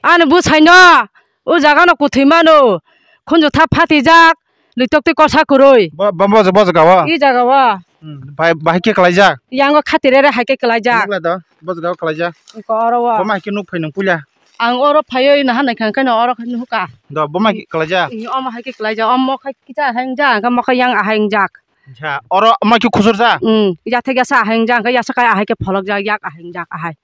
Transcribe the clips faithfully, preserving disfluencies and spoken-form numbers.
Ani bwsaino o jaga no kwthwi mano. Khunju thap phatijak, litok twi kosa kwrwi. Bo, bo, bo, bo jaga o? I jaga o. Hmm, bai, bahai khe kwlaijak? Yango khati rere hai khe kwlaijak. Nukla do, bo jaga o kwlaijak. Iko oro o. Bo ma hai khe nuk phai nung puila. Ang oro phaiwi naha naikha, hwnkhe no oro khe nuhuka. Do, bo ma hai khe kwlaijak? Omo hai khe kwlaijak, omo khe kisa ahai wngjak, hwnkhe mo khe yang ahai wngjak. Acha, oro omo khe khusur sa? Hmm, yathek yasa ahai wngjak, hwnkhe yasa kai ahai khe pholok jak, yak ahai wngjak, ahai.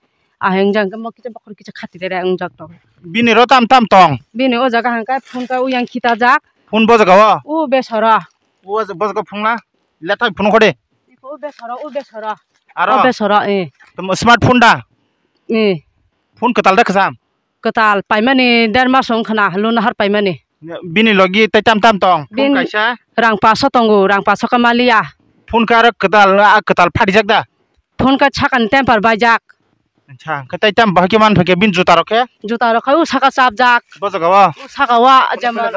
Ahai wngjak, hwnkhe mo kisa bokhor kisa khati rere wngjak to. Bini ro tam tam tong? Bini o jaga hwnkhe phone khe uyang khitajak. Phone bo jaga o? O besoro. O bo jaga phone la? Letai phone khode. Iko o besoro, o besoro. Aro? O besoro, eh. Tamo smartphone da? Eh. Phone kwtal da kwcham? Kwtal, paimani der mas wng khna, luna har paimani. Bini logi tei tam tam tong? Phone Bin kaisa? Rang paso tongo, rang paso khe maliya. Phone khe aro kwtal, a kwtal phatijak da? Phone khe sakani temper baijak. Acha, khe tei tam bahai khe man phaikhe bini juta rok khe? Juta rok khe o saka chapjak. Bo jaga o? O saka o, jemon.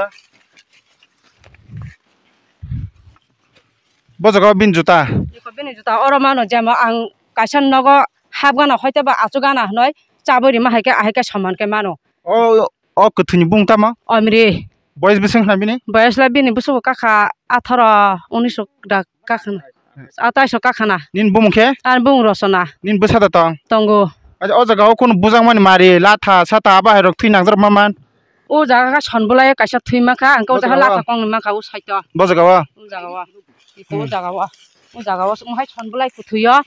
Bo jaga o bini juta? Iko bini juta oro mano, jemon ang kaisa nogo hap gana hoite ba achuk gana hinoi chabwi rima hai khe, ahai khe soman khe mano. O, o kwthwini bung tamo? Omri. Boyes bwswk khna bini? Boyes le bini bwswk kakha atharo unis da kakhana. Atais o kakhana. Nini bumung khe? Ani bumung Rosona. Nini bwsa da tong? Tongo. Acha, o jaga o kunu bujakmani mari, latha, sata, bahai rok thwi nangjak ma man? O jaga khe son bwlai kaisa thwi mankha, hwnkhe o jaga latha kongni mankha o side o. Bo jaga o? O jaga o. Iko o jaga o. O jaga o wng hai son bwlai kwthwi o.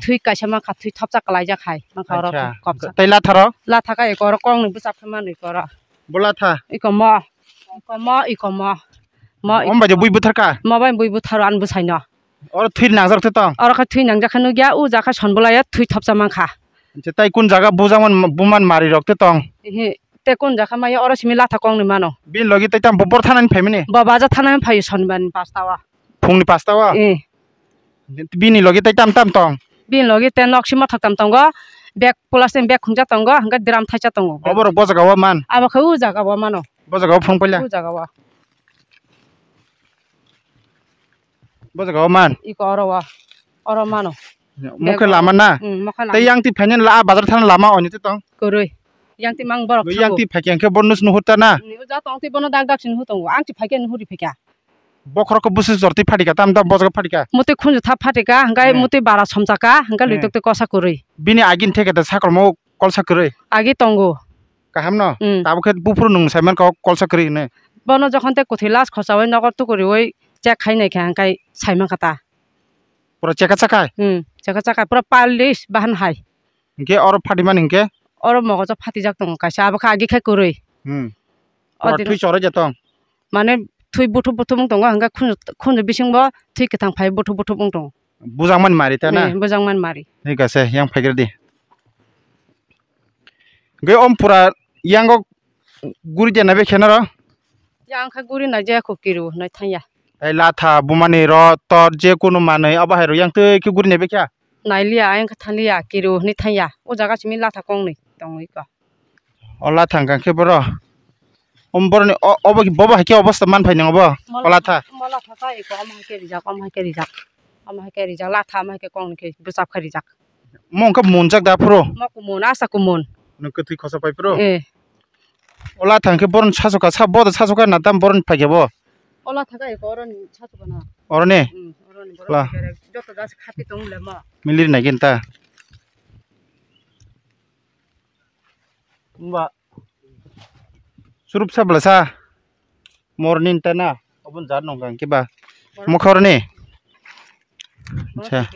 Thwi kaisa mankha, thwi thopsa kwlaijak hai. Mankha oro thwi kopsa. Tei latha rok? Latha khe iko oro kongni bwchap khe mano iko oro. Bo latha? Iko mo. Iko mo, iko mo. Mo bai je bui bwthar kha? Mo bai bui bwtharo ani bwsaino. Oro thwi nangjak the tong? Oro khe thwi nangjak khe nukya, o jaga khe son bwlai o thwi thopsa mankha. Acha, tei kun jaga bujakmani, buman mari rok the tong? Ehe, tei kun jaga maya oro simi latha kongni mano. Bini logi tei tam bo bor thanani phaimani? Bo bajar thanani phaio sonibar ni pasta o. Phungni pasta o? Eh. Bini logi tei tam tam tong? Bini logi tei nok sima thok tam tongo. Bag plastic bag khungjak tongo, hwnkhe drum thaisa tongo. Oborok bo jaga o man? Abo khe o jaga o mano. Bo jaga o phung paila? O jaga o. Bo jaga o man? Iko oro o. Oro mano. Mokhe lama na? Hmm, mokhe lama. Tei yang twi phainani la bazar thana lama oni twi tong? Kwrwi. Yang twi mang borok thango. Yang twi phaikhe hwnkhe bo nus nuhur ta na? Ni o ja tong twi bono dak dak si nuhur tongo. Ang twi phaikhe nuhuri phaikha. Bokhorok khe bwswk jor twi phatika, tamo tamo bo jaga phatika? Mutwi khunju thap phatika, hwnkhe mutwi bara somsaka, hwnkhe luitok twi kosa kwrwi. Bini agini theke da sakolmo kolsa kwrwi? Agi tongo. Kaham no? Hmm. Tabuk khe buphuru nwng saiman kok kolsa kwrwi hwnwi. Bono jokhon tei kwthwi last khochaui nogo tukuriui check khai naikha, hwnkhe saimankha ta. Pura cheka chakai? Hmm, cheka chakai, pura polish bahan hai. Hwnkhe oro phatimani hwnkhe? Oro mogojo phatijak tongo kaisa, abo khe agi khe kwrwi. Hmm. Oro thwi choroi je tong? Mane thwi buthub buthub wng tongo, hwnkhe khunju, khunju bisingo thwi kwthang phai buthub buthub wng tongo. Bujakmani mari ta na? Eh, bujakmani mari. Thik ase, yang phaigradi. Hwnkhe om pura yango guri jana be khenaro? Yang khe guri nai je kho kiru nai thangya. Tei latha bumani ro tor je kunu manwi abo hai rw yang twi khe guri nai be kha? Nailiya, ayang khe thaliya, kiru hwnwi thangya. O jaga simi latha kongnwi tongwi kha. O latha hwnkha khe boro. Om boroni o, obo, bobo hai khe obosta man phai nang obo? O latha. Mo latha ta eko, omo hai khe rijak, omo hai khe rijak. Omo hai khe rijak, latha omo hai khe kongnwi khe bwchap khe rijak. Mo hwnkhe munjak da phuru? Mo kumun, asa kumun. Nwng kwthwi khosa pai phuru? Eh. O latha hwnkhe boroni sasoka, sa bodo sasoka na tam boroni phaikhe bo? O latha khe eko oroni sasoka na. Oroni? Hmm, oroni borok joto jasi khati tong le mo. Milir nai gini ta. Wngba surup sa bwlasa morning ta na oboni jat nong kang kiba mokhe oroni. Acha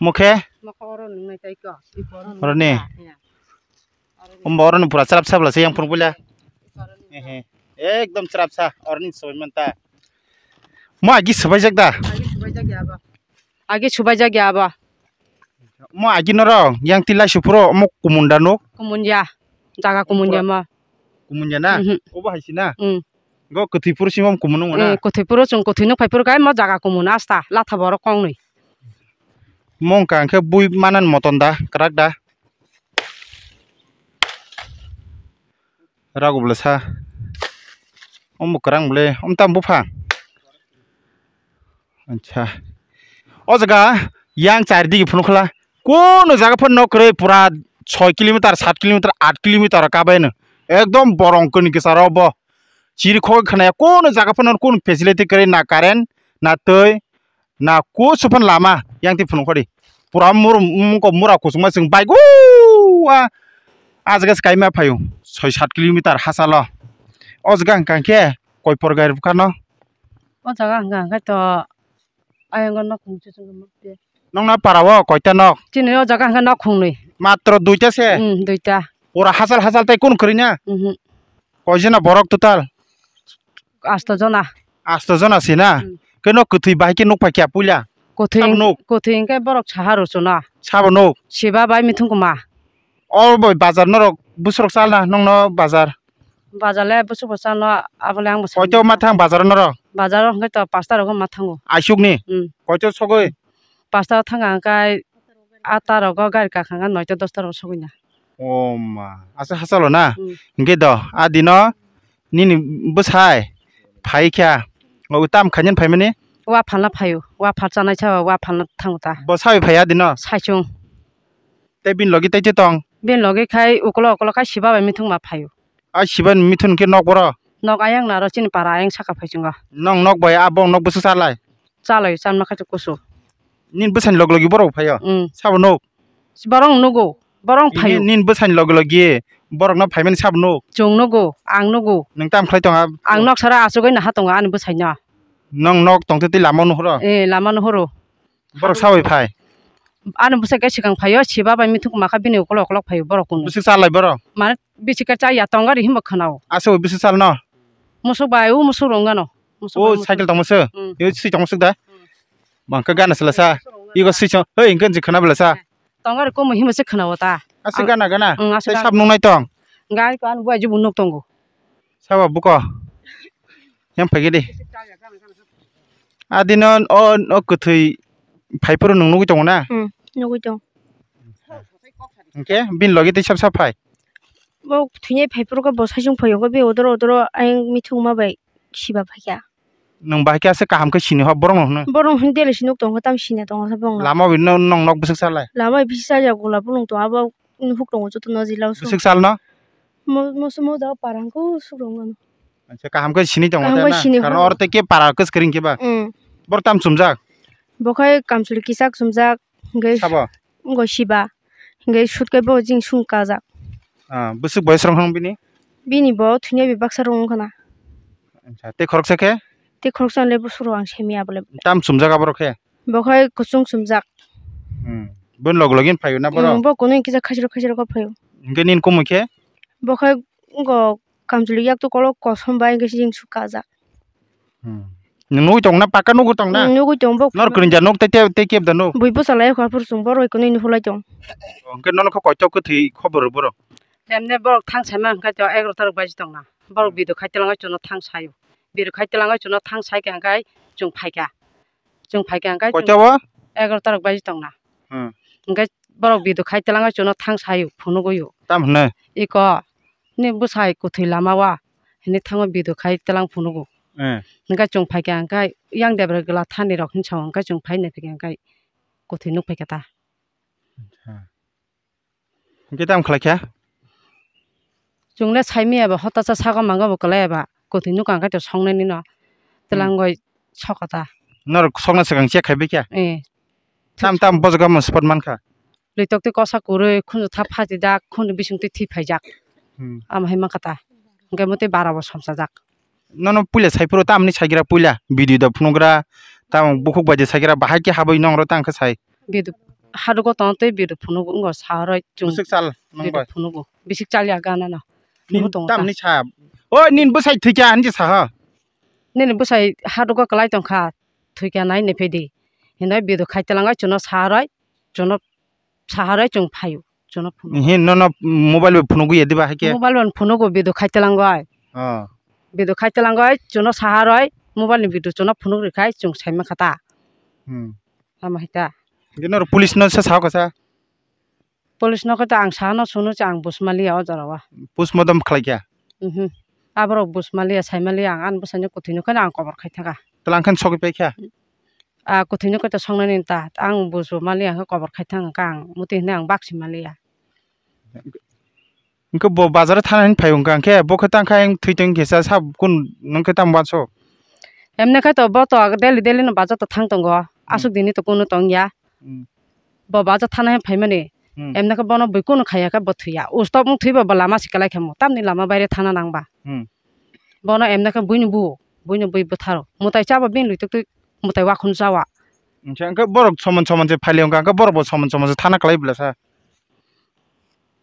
mokhe oroni. Ombo oroni pura chwrap sa bwlasa yang phuru bwle. Ehe. Ekdom chwrap sa oroni soi man ta. Mo agi swbaijak da? Agi swbaijak ya abo. Agi swbaijak ya abo. Mo agi noro yang tilai su phuru mo kumun da nuk? Kumun ya. Jaga kumun ya mo. Kumun ya na? Mhm. Obo hai si na? Mm. Go kwthwi phuru simo kumun nung na? Eh, kwthwi phuru chwng kwthwi nuk phai phuru kai mo jaga kumun asta latha borok kongnwi. Mo wngkha hwnkhe bui manan moton da, kwrak da? Rago bwlasa. Omo kwrang bwle, om tam bupha. Acha. O jaga yang char digi phunukla. Kono jaga phano kwrwi pura soi kilometer, sat kilometer, aat kilometer kabaino. Ekdom borong kwnwi kwcharo bo. Chiri khogwi khwnaya, kono jaga phano kono facility kwrwi, na current, na twi, na kusu phano lama yang twi phunuk khadi. Pura mur-, mungko mura kusukma chwng bike o, a, a jaga se kaima phaio, soi sat kilometer hachalo. O jaga hwnkha khe koi por gari bwkhano. O jaga hwnkha hwnkhe to ayang nok khungchi chwng nukte. Nokna para o koita nok? Chini o jaga hwnkhe nok khungnwi. Matro duita se? Hmm, duita. Pura hachal hachal tei kunu kwrwi na? Mhm. Koi jona borok total? Asto jona. Asto jona se na? Hmm. Khe nok kwthwi bahai khe nuk phaikha puila? Kwthwi, sabo nuk? Kwthwi hwnkhe borok saha rw chwna. Sabo nuk? Siba bai mithung kwma. O boi bazar norok bwswrok chalna nokno bazar? Bazar le bwswk bo chano, abo le ang bo sani. Koito ma thang bazar norok? Bazar o hwnkhe to pasta rogo ma thango. Aisuk ni? Hmm. Koito sogwi? Pasta o thang ang kai atta rogo gari kakha hwnkhe noita dosta rogo sogwi na. O ma, asa hachalo na? Hmm. Hwnkhe do, a dino nini bwsai phai kha, o tam khainani phaimani? Wa phalna phaio, wa phal chanai sa wa phalna thango ta. Bo sawi phai a dino? Saichung. Tei bini logi tei tei tong? Bini logi khai ukolo ukolo khai siba bai mithung ma phaio. A siba ni mithun khe nok boro? Nok ayang naro chini para ayang saka phai chungo. Nong nok bai abo nok bwswk chalai? Chalai chanma khai kusu. Nini bwsani log logi borok phaio? Mm. Sabo nuk? Borok nugo, borok phaio. Nini bwsani log logi borok no phaimani sabo nuk? Chwng nugo, ang nugo. Nwng tam khlai tongo? Ang nok sara achugwi naha tongo ani bwsai no. Nong nok tongtwi twi lama nuhuro? Eh, lama nuhuro. Borok sawi phai? Ani bwsai khe swkang phaio, siba bai mithuk makha bini ukolok ukolok phaio borok kunu. Bwswk chalai borok? Mane bisi khe chaya tong gari himba khwnao. Aswk bwswk chalno? Musuk bai, o musuk rwngano. Musuk bai, musuk. O cycle tong musuk? Hmm. Yo swi tong musuk da? Hmm. Bangkha gana sala sa. Musuk rwngano. Ego swi tong, hei, hwnkhe je khwna bela sa. Tong gari komo himba se khwnao ta. Aswk gana gana. Hmm, aswk gana. Tei sab nungnai tong? Gari ko ani buai jibu nuk tongo. Sabo buko. Yang phaikhe di. Adino o, o kwthwi phaiphuru nwng nugwi tongo na? Hmm, nugwi tongo. Hwnkhe bini logi tei sab sab phai? Bo thwinai phaiphuru khe bo saichung phai hwnkhe bini odoro odoro ayang mithung ma bai siba phaikha. Nwng bahai khe aswk kaham khe sini hor borok no hwno? Borok no hwno daily se nuk tongo, tam sini tongo sa borok no. Lama bai no nwng nok bwswk salai? Lama bai bisi chajak gola bo nwng tongo, abo huk tongo joto no jila o. Bwswk salno? Mo-, mo-, mo jaga para hwnkhe o suk rwngmano. Acha, kaham khe sini tongo. Kaham khe sini. Karon oro tei khe para kwchwkring khe ba. Mm. Bor tam chumjak? Bo khai kamchwlwi kisak chumjak, hwnkhe sabo? Wngkha siba, hwnkhe sut khe bo jing sung kajak. Ah, bwswk boyes rok hwn bini? Bini bo thwinai bai baksa rok wngkha na. Acha, tei khoroksa khe? Tei khoroksa le bwswk rok ang simi abo le. Tam chumjak abo rok khe? Bo khai kuchung chumjak. Hmm. Boni log login phaio na borok? Hmm, bo kunui kisa khaisirok khaisirok khe phaio. Hwnkhe nini kumui khe? Bo khai wngkha kamchwlwi yak to kolok kosom bai hwnkhe se jing suk kajak. Hmm. Nwng nugui tong na, paka nugui tong na? Hmm, nugui tong bo. Nor kwrwngya nuk tei, tei, tei keb da nuk? Bui bwsa lai kha phuru chwng borok kunui nuhulai tong. Hwnkhe nono khe koitok kwthwi khobor rw borok? Emne borok thang saima hwnkhe to egaroh ta rok baji tong na. Borok video khai twlang oi chwngno thang saio. Video khai twlang oi chwngno thang sai kha hwnkhe chwng phai kha. Chwng phai kha hwnkhe chwng koita o? Egaroh ta rok baji tong na. Hmm. Hwnkhe borok video khai twlang oi chwngno thang saio, phunugui o. Tam hwnwi? Iko, "Nini bwsai kwthwi lama o," hinwi thango video khai twlang phunugo. Eh. Hwnkhe chwng phai kha hwnkhe yang debra gwla thani rok hinwi sao, hwnkhe chwng phai nai phai kha hwnkhe kwthwi nuk phai kha ta. Acha. Hwnkhe tamo khlai kha? Chwng le sai manya ba, hota cha sago mango bo kwlai ba, kwthwi nuk ang khe to song nai nino. Hmm. Twlang bai sokha ta. Norok sokna swkang check khai bai kha? Eh. Tam tam bojok gamo spot man kha? Lwi tok twi kosa kwrwi, khunju thap phaji dak, khunju bising twi thwi phai jak. Hmm. Amo hai man kha ta. Hwnkhe mo tei bara bo somsa jak. Nono puila sai phuru tamni saigra puila video da phunugra, tamo bukhuk bai de saigra bahai khe habwi nongro tang khe sai. Video hadugo tong tei video phunugo wngkha sa roi chwng. Bwswk chal nong video bai? Phunugo. Bisik chal ya gana no. Nin phunuk tongo ta. Tamni sa. O nin bwsai thwikha hinwi sa ha. Nini bwsai hadugo kwlai tongkha, thwikha nai ni phai di. Hinwi video khai twlang oi chwngno sa roi, chwngno saharoi chwng phaio, chwngno phunuk. Hin nono mobile bai phunugwi ya diba haikhe? Mobile bai phunugo video khai twlangoi. Oh. Video khai twlangoi chwngno saharoi mobile ni video chwngno phunuk rwkhai chwng saima kha ta. Hmm. Tamo hai ta. Hwnkhe norok police no se sao kasa? Police no khe ta ang sano sunu cha ang buj maliya o jora o. Postmortem khlai kha? Mhm. Aborok buj maliya sai maliya ang ani bwsai no kwthwi nukhe no ang kobor khai thaka. Twlang khe sogwi pai kha? A kwthwino khe to songnani ta, ang bujo maliya khe kobor khai thang kha ang, muti hinwi ang baksi maliya. Hwnkhe bo bazar o thana hinwi phai wngkha, hwnkhe bo khe tang khe ayang thwi tong khe sa, sa kun nung khe tamo uanso? Emne khe to bo to daily daily no bazar to thang tongo. Hmm. Aswk dini to kunu tong ya. Hmm. Bo bazar thana hinwi phaimani. Hmm. Emne khe bono bui kunu khaiya khe bo thwiya. Ustok wng thwiba bo lama si kwlai khe mo. Tamni lama baire thana nangba. Hmm. Bono emne khe buini bu, buini bui bwtharo. Mwtai chaba bini lwi tuk twi mwtai wakhun chawa. Hwnkhe, hwnkhe borok soman soman se phaile wngkha, hwnkhe borok bo soman soman se thana kwlai bwla sa.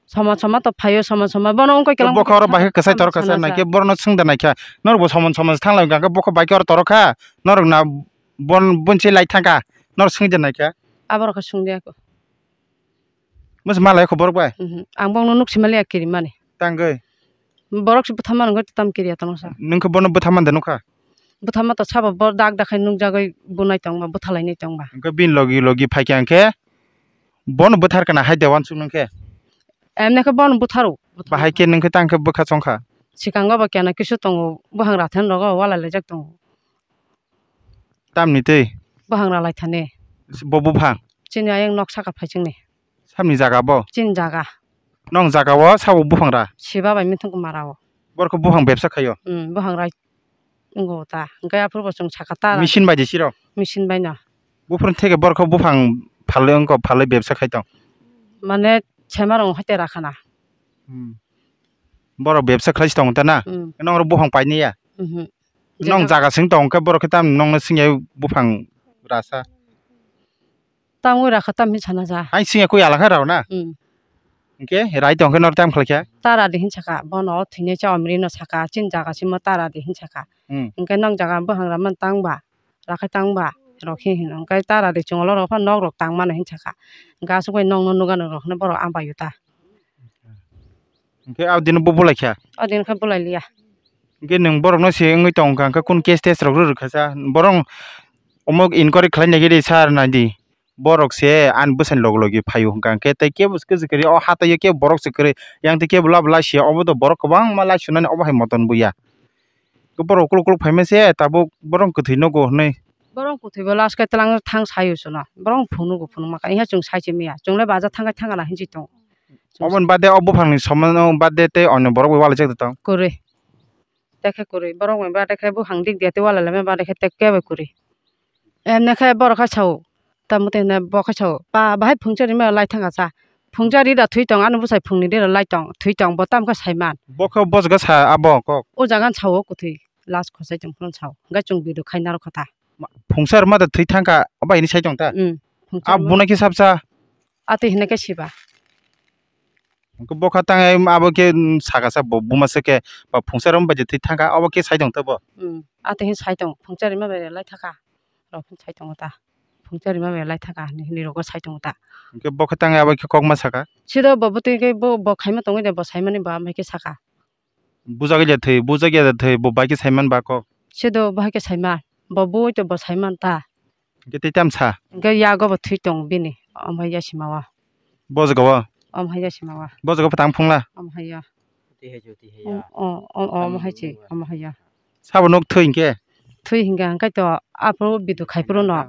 Soman soman to phaio, soman soman bono wngkha kelang. Bokha oro bahai kwchai sana torokha sa, naikhe borokno swngda naikha. Norok bo soman soman se thanglai wngkha, hwnkhe bokha bai khe oro torokha. Norok na bon, bonsi lai thangkha. Norok swngda naikha. Aborok khe swngdi ako. Masa malai kho borok bai? Mhm. Ang bokno nuk simali ya kirimani. Tangwi? Borok se bwtha mano wngkha tam kiriya tongsa. Nung khe bono bwtha manda nukha? Bwtha ma to sabo bo dak dak khai nukjagwi bunai tongma, bwtha lainai tongma. Hwnkhe bini logi logi phaikha hwnkhe bono bwthar kana hai de uansuk nung khe? Emne khe bono bwtharo. Bahai khe nung khe tang khe bwkha chongkha? Sikango bo kena kisu tongo, buhangra then rogo walai laijak tongo. Tamni twi? Buhangra lai thani. Bo buphang? Chini ayang nok saka phai chwngni. Samni jaga bo? Chini jaga. Nong jaga o sabo buphang ra? Siba bai mithung mara o. Borok khe buphang bebsa khaio? Hmm, buphang rai wngo ta. Hwnkhe aphuru bo chwng saka ta. Machine bai de siro? Machine bai no. Buphang theke borok khe buphang phalwi wngkha, phalwi bebsa khai tong? Mane sema rong hai te rakhana. Hmm. Borok bebsa khlai si tongo ta na? Hmm. Nong oro buphang paini ya? Mhm. Nong jaga sing tong khe borok khe tam nongno sing ya buphang rasa? Tamo rakha tam hin sana ja. Ai sing ya koi ala kha rao na? Hmm. Hwnkhe rai tong khe nor tam khlai kha? Tara di hin saka, bono thwinai cha omri no saka, chin jaga simo tara di hin saka. Hmm. Hwnkhe nong jaga buphang raman tang ba, rakhai tang ba, rok hin hin. Hwnkhe tara di chwng olo rok pha nok rok tang mano hin saka. Hwnkhe aswk bai nongno nugano rok hwnwi borok ambai ta. Hwnkhe aboni bo bulai kha? O din khe bulai liya. Hwnkhe nwng borokno se wngwi tong kha, hwnkhe kunu case test rok rw rwkha sa? Borok omo inquiry khlai nai khe de sir nai di. Borok se ani bwsani logi logi phaio hwnkha, hwnkhe tei kebo se kwchwk kwrwi o hathaio kebo borok se kwrwi. Yang tei kebo lab lai siya, obo to borok kwbangma lai sunani obo hai motom buya. Borok ukuluk ukuluk phaima se tabuk borok kwthwi nogo hwnwi. Borok kwthwi bo last khe twlang thang sayo chwngno. Borok phunukgo phunukma kha. Iha chwng sai se maya. Chwng le baja thangkhe thangana hinwi tong. Oboni bade o buphangni somono bade tei onyo borok bai walaijak de tong? Kwrwi. Tekhe kwrwi. Borok bai bade khe buphang dik diya tei walai laima bade khe tekke bai kwrwi. Emne khe borok khe sao. Tamo tei hwnwi bo khe sao, "Ba, bahai phungsa rima lai thangkha cha. Phungsa ri da thwi tong, ano bwsai phungni dera lai tong, thwi tong, bo tamo khe saiman." Bo khe bo jaga sa abo kok? O jaga sao kwthwi, last khosai tong phano sao. Hwnkhe chwng video khaina rw kha ta. Ma, phungsa rwma da thwi thangkha, abo hini sai tong ta? Hmm, phungsa rwma. Abo bunai khe sabsa? Atwi hwnwi khe siba. Hwnkhe bo kha tang abo khe, hmm, saka sa bo buma se khe, ba phungsa rwma bai je thwi thangkha, abo khe sai tong ta bo? Hmm, atwi hwnwi sai tong, phungsa rima bai lai thangkha. Rok hwn sai tongo ta. Phungsa rima bai lai thaka hinwi rogo sai tongo ta. Hwnkhe bo khe tang abo khe kok ma saka? Sido bo bwtwi khe bo, bo khaima tongwi de bo saimani ba amai khe saka. Bujagwi de thwi, bujagwi de thwi, bo bai khe saiman ba kok. Sido bo hai khe saima, bo bui to bo saiman ta. Hwnkhe tei tam sa? Hwnkhe yago bo thwi tong bini, amai ya sima wa. Bo jaga o? Amai ya sima wa. Bo jaga phatang phungla? Amai ya. Tihai jo, tihai ya. O, o, o, omo hai se, omo hai ya. Sabo nok thwi hinkhe? Thwi hinkhe, hwnkhe to aphuru video khai phuru no.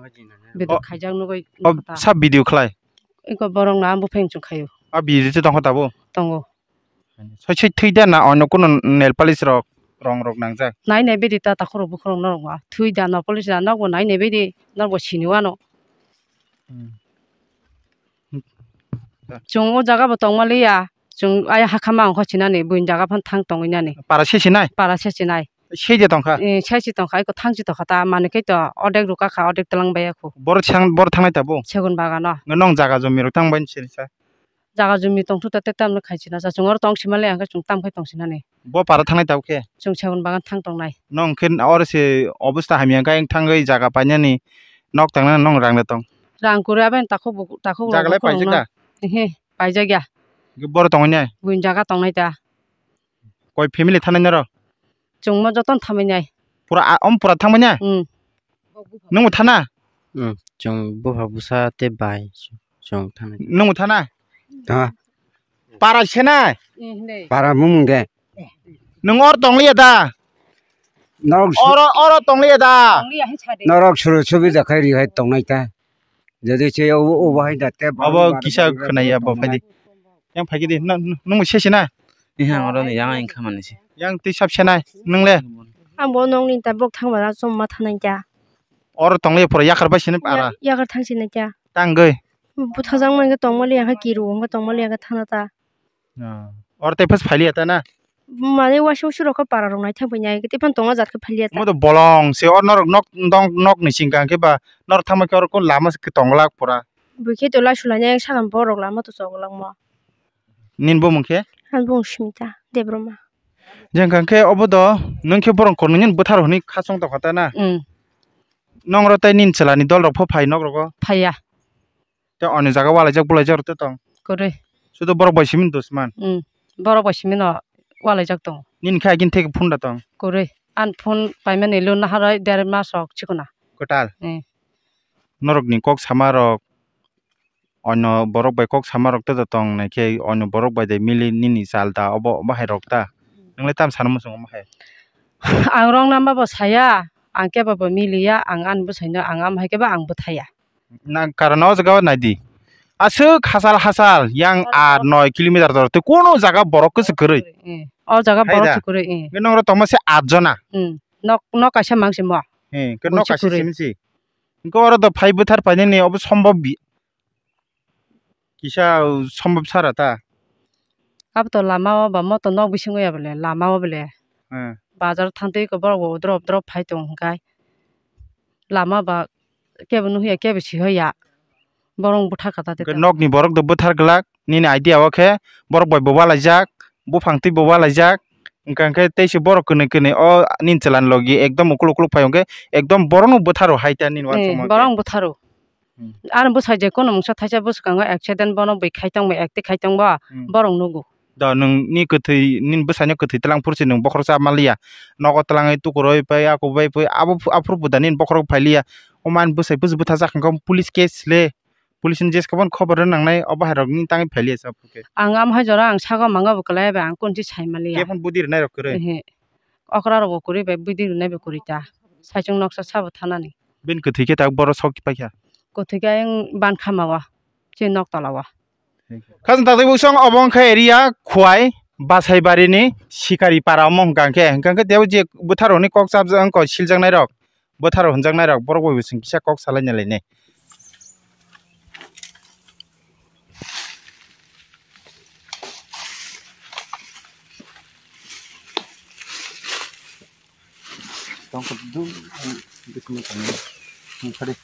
Video khaijak nugwi. O, sa video khlai? Iko borok no ang buphang chung khaio. A video te tongkha tabo? Tongo. Soi soi thwi da na ono kuno nail polish rok, rong rok nangjak? Nai nai bidi ta takhuk rok bukhuk rok norok ma. Thwi da nail polish da nokbo nai nai bidi nokbo sini wano. Hmm. Chwng o jaga bo tongma liya, chwng ai hakha ma ongkha sinani, buini jaga phano thang tongwi nani. Para se sinai? Para se sinai. Sei je tongkha? Eh, sei se tongkha, eko thang se tongkha ta, manwi khe to odek rwkha kha, odek twlang baiya khu. Boro thang, boro thangnai ta bo? Segun bagano. Nong jaga jumi rok thang bai sini sa? Jaga jumi tongthu ta te tamno khai sina sa, chwng oro tong sima le ang khe chwng tam khai tong sinani. Bo para thangnai ta bo khe? Chwng segun bagan thang tongnai. Nong khe oro se obostha hamya khe thangwi jaga painani nok tangnani nong rang da tong? Rang kwrwi aben takhuk bu, takhuk rok jaga lai bukhuk paijak rok da? Ehe. Paijak ya. Hwnkhe boro tongwi nai? Buini jaga tongnai ta. Koi family thanai norok? Chwngma jotono thamwi nai. Pura a, om pura thangbai nai? Hmm. Nwngbo thana? Hmm, chwng bupha bwsa tei bai chwng thanai. Nwngbo thana? Tha. Para senai? Eh, hinwi. Para mumung de. Nwng or tongliya da? Norok su- Oro, oro tongliya da? Tongliya hin sa de. Norok suru subi da khai ri hai tongnai ta. Jadi se o, o bahai da te. Abo kisa khwnai ya bo phai di. Yang phai di. Nung, nung se sina. Ni hang oro ni yang ang kha mani se. Yang twi sab senai, nung le? Ang bo nokni ta bok thang bara chom ma thanai kya. Oro tong le pura yakar bai sini para. Yakar thang sini kya. Tangwi. Buthajak man khe tong mali ang kha kiru ang kha tong mali ang kha thana ta. Ah. Oro tei phas phai liya ta na? Mane waisa waisa rok khe para rok nai thang phai nai, tei phano tongo jat khe phai liya ta. Omo to bolong se, o norok nok, nok, nok ni singkang khe ba norok thangma khe oro lama se tong glak pura. Bui khe to lai sulai nai, sakang borok lama to chok glak mo. Nini bumung khe? Ani bumung Smita Debbarma. Jeng kang khe obo do, nwng khe borok kormo nini bwthar hwnwi kha chwng tongkha ta na? Mm. Nong ro tei nini chwla ni dol rok pho phai nok rogo? Phaiya. Tei ani jaga walaijak bulaijak rok tei tong? Kwrwi. Sudo borok bai simi dusman? Mm. Borok bai simi no walaijak tongo. Nini khe agini theke phone da tong? Kwrwi. Ani phone paimani lo naharoi der mas rok chikona. Kwtal? Mm. Norok ni kok sama rok, ono borok bai kok sama rok tei tong nai khe, ono borok bai de mili nini chal da obo, obo hai rok ta? Nwng le tam sana muchung omo hai? Ang rong nama bo saya, ang kebo bo miliya, ang ani bwsai no ang am hai khe ba ang bwthaiya. Na karon o jaga o nai di. Aswk hachal hachal yang aro aat noi kilometer dor tei kono jaga borok kwchwk kwrwi. Eh, o jaga hai borok da? Kwchwk kwrwi, eh. Nong ro tongma se aat jona. Hmm. Nok, nok kaisa mang se mo. Eh, ke nok kwchwk kaisa kwrwi. Simi si. Hwnkhe oro do phai bwthar painani obo sombhob bi-, kisa sombhob sara ta. Abo to lama o ba moto nok bisingo ya bole, lama o bole. Hmm. Bazar thang twi borok bo drop drop phai tong hwnkhe. Lama ba kebo nuhya, kebo sihoya. Borok bwthar kha ta tei. Hwnkhe nokni borok do bwthar glak, nini idea o khe borok bai bo walaijak, buphang twi bo walaijak. Hwnkhe hwnkhe tei se borok kwnwi kwnwi o nini chwla ni logi ekdom ukuluk ukuluk phai hwnkhe ekdom borok no bwtharo hai ta nini uansukma khe. Eh, borok bwtharo. Hmm. Ani bwsai je kono mungsa thaisa bwskango accident bono bwi khai tongbo, ekti khai tongbo, hmm, borok nugo. Da nwng ni kwthwi, nini bwsai no kwthwi tlang phuru se nwng bokhorok cha manliya. Nogo tlangwi tukuroi pai, ako bai pui, abo phu-, aphuru buda nini bokhorok phailiya. Omo ani bwsai bwsai bwtha jak hwnkhe police case le. Police ni jeske bono khobor rw nangnai, obo hai rok nini tangwi phailiya se aphuru khe. Ang am hai jora ang sago manga bo kwlai bai ang kunchi sai manliya. Khe phano budi rwnai rok kwrwi. Ehe. Okra rok bo kwrwi bai budi rwnai bai kwrwi ta. Saichung noksa sabo thanani. Bini kwthwi khe tak boro sok paikha. Kwthwi khe ayang ban khama o. Chini nok tola o. Khajang takti buksong obo wngkha area Khwai Basaibari ni Sikari para omo hwnkha khe, hwnkha khe tei je bwthar rok ni kok chapjak wngkha siljaknai rok, bwthar rok hwnjaknai rok borok bai bo chwng kisa kok salai nai lai nai. Tongkha dum, dum, dum, dum, dum.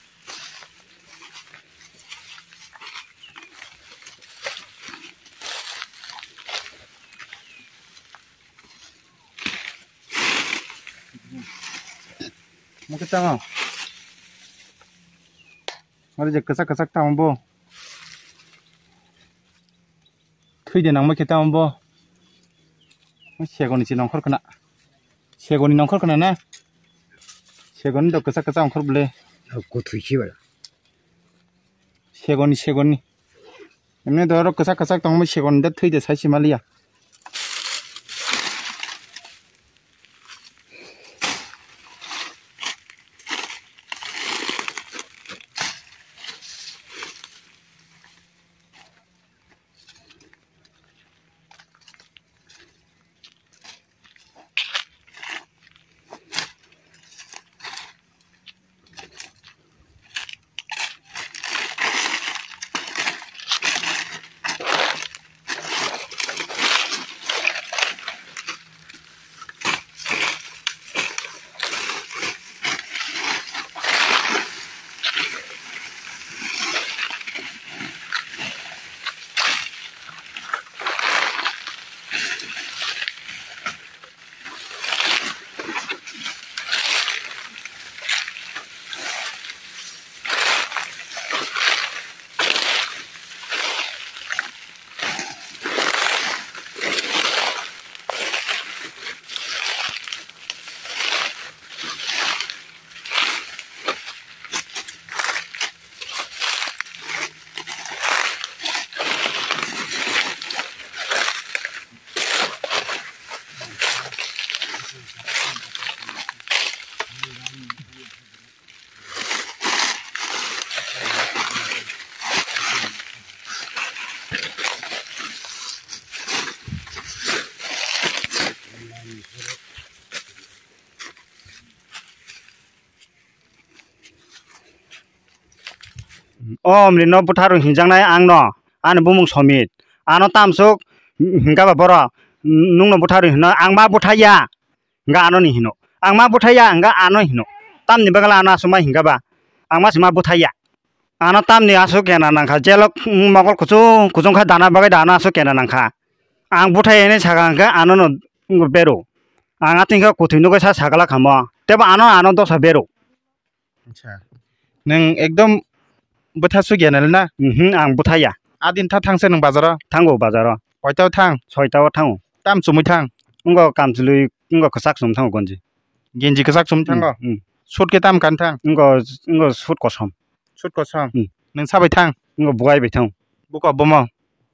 Mungkin tama. Ada je kesak kesak tama bo. Thwi de nangma khe tamo bo. Segoni se nongkhor khna. Segoni nongkhor khna na? Segoni do kwchak kwchak ongkhor bwle. Kuthwi se bala. Segoni, segoni. Emne do oro kwchak kwchak tongma segoni da thwi de sai se maliya. O omni no butharwi hinjaknai ang no, ani bumung Somit. Ano tamsuk hingka ba borok nung no butharwi hino, ang ma buthai ya. Hingka ano ni hino. Ang ma buthai ya, hingka ano hino. Tamni bagala ano aswk ma hingka ba. Ang ma se ma buthai ya. Ano tamni aswk kena nangkha. Jelo, mm, mokol kuchung, kuchung kha dana bagwi da ano aswk kena nangkha. Ang buthai ya hinwi saka hingka ano no wngkha beru. Ang atwng khe kuthwi nugwi sa sagala kha mo. Tebo ano, ano dosa beru. Acha. Nwng ekdom bwtha sugya nal na? Mhm, ang bwtha ya. Adin tha thangse nwng bazaro? Thango bazaro. Koita o thang? Soita o thango. Tam chumui thang? Wngkha kamchwlwi, wngkha kwchak chum thango gonji. Genji kwchak chum thango? Mm, mm. Suit khe tam kan thang? Wngkha, wngkha suit kosom. Suit kosom? Mm. Nwng sabai thang? Wngkha bugai bai thang. Buko bomo?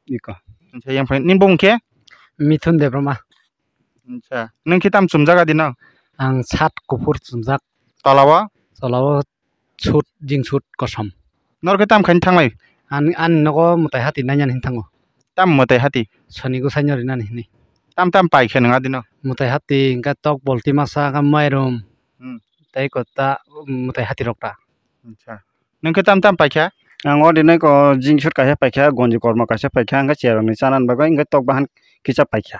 Iko. Acha, yang phai, nini bumung khe? Mithun Debbarma. Acha, nwng khe tam chumjak adino? Ang shirt kuphur chumjak. Tola o? Tola o suit, jeans suit kosom. Nor khe tam khaini thanglai? Ani, ani nogo mwtai hati nainani hinwi thango. Tam mwtai hati? Soni gusai no rinani hinwi. Tam tam pai khe nwng adino? Mwtai hati hingkha tok bolti masa, hingkha mairum. Hmm. Tei kota, um, mwtai hati rok ta. Acha. Nwng khe tam tam paikha? Ang o dinai ko jeans suit kaisa paikha, gonji kormo kaisa paikha, hingkhe cherokni chanani bagwi hingkhe tok bahan kisa paikha.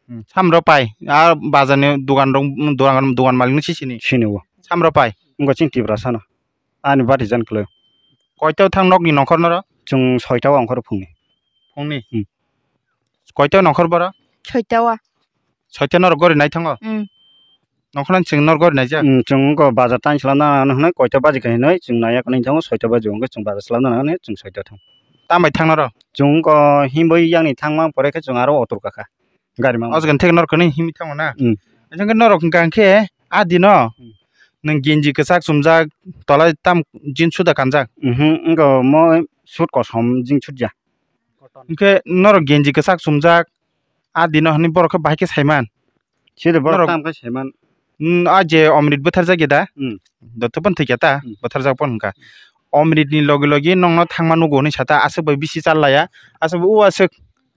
Hmm, samro pai, a bazar ni dogan rok, dogan, dogan malik no si sini? Sini o. Samro pai? Wngkha chini Tiprasa no. Ani bati jan kwlwi. Koita o thang nokni nongkhor noro? Chwng soita o ongkhor phungni. Phungni? Hmm. Koita o nongkhor boro? Soita o. Soita norok gori nai thango? Hmm. Nongkhornani chwng nor gori naijak? Mm, chwng wngkha bazar tang slamna nang hwnwi koita baji kha hinwi chwng naiya kwnwi thango, soita baji hwnkhe chwng bazar slamna nang hwnwi chwng soita thango. Tambai thang noro? Chwng wngkha himwi yakni thangma pore khe chwng aro auto rwkha kha, gari mang. O jaga thek nor kwnwi himwi thango na? Mm. Hwnkhe norok hwnkha khe a dino Mm. nwng genji kwchak chumjak, tola tam jeans suda kanjak? Mhm, wngkha mo suit kosom jeans suit ya. Hwnkhe norok genji kwchak chumjak, a dino hwnwi borok khe bahai khe saiman. Side borok norok tam khe saiman. Mm, a je Omrit bwtharjak ya da? Hmm. Dotto pon thwikya ta, Hmm. bwtharjak pon hwnkha. Omrit ni logi logi nokno thangma nugo hwnwi sata, aswk bai bisi char laiya, aswk bai o aswk,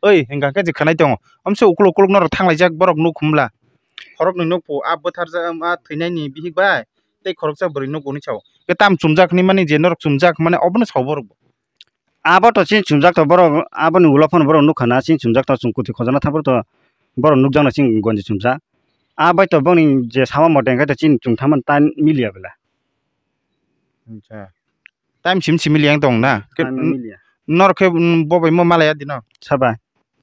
oi, hwnkha khe je khwnai tongo. Omse ukuluk ukuluk norok thanglaijak, borok nuk hwnbla. Khoroknwi nukphu, a bwtharjak, a thwinaini bihik bai, tei khoroksa bwrwi nugo hwnwi sao. Khe tam chumjak hwnwi mani je norok chumjak mani obono sao borok bo. Abo to chini chumjak to borok, aboni ulo phano borok nukha na, chini chumjak to chwng kwthwi khojana thaphuru to borok nukjakna chini gonji chumjak. A bai to boni je sama mote hwnkhe to chini chwng thaman time miliya bela. Acha. Time sim sim miliya wng tong na? Time miliya. Norok khe, mm, bo bai mo malaya dino? Saba.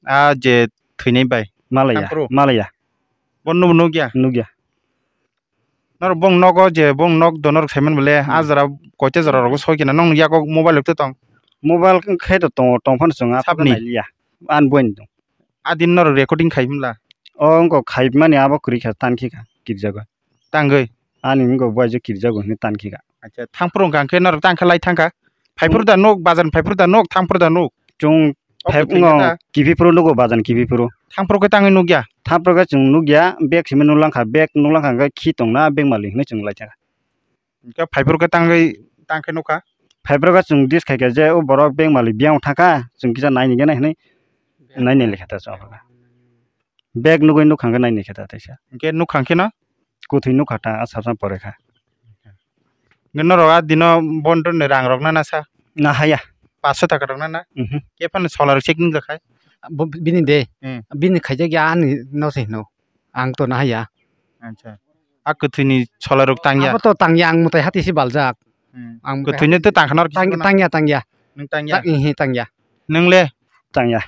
A je thwinai bai. Malaya, Thampru. Malaya. Bo nukya? Nukya. Norok bong nogo je bong nok do norok saiman bole, Hmm. a jora koita jora rogo soi kena nong yago mobile rok tong. Mobile khe to tongo, tong phano chwng a Sabni? Nailiya. An boin tong. A din norok recording khai himla. O wngkha khai mani abo kwrwi kha tan khe kha kirjago. Tangwi? Ani wngkha bo ajo kirjago hinwi tan khe kha. Acha, thangphuru wngkha hwnkhe norok tang khe lai thangkha. Phaiphuru da nuk, bazar phaiphuru da nuk, thangphuru da nuk. Chwng O phai kwthwino wngkha da? Kiphifuru nugo bazan kiphifuru. Thangphuru khe tangwi nukya? Thangphuru khe chwng nukya, bag simi nuklangkha, bag nuklangkha hwnkhe khi tongna bag malik hinwi chwng lai thangkha. Hwnkhe phaiphuru khe tangwi tang khe nukha? Phaiphuru khe chwng dis khaikha je o borok bag malik biyang thangkha, chwng kisa naini gana hinwi naini lekha ta chwng. Bag nugwi nukha hwnkhe naini khe ta teisa. Hwnkhe nukha hwnkhe no? Kwthwi nukha ta, a sapsa pore kha. Hwnkhe norok a dino bondon ni rang rok nana sa? Na haya. Paanch sho taka rok nana? Mhm. Khe phano solar rok check nung jakhai? Bo bini de. Hmm. Bini khaijak ya ani no se hino. Ang to na haya. Acha. A kwthwi ni solar rok tangya? Abo to tangya, ang mwtai hati se baljak. Hmm. Ang mwtai Kwthwi ni hati to tangkha norok tang-, kisa tangya, tangya. Nung tangya? Ta-, ihi, tangya. Nung le? Tangya.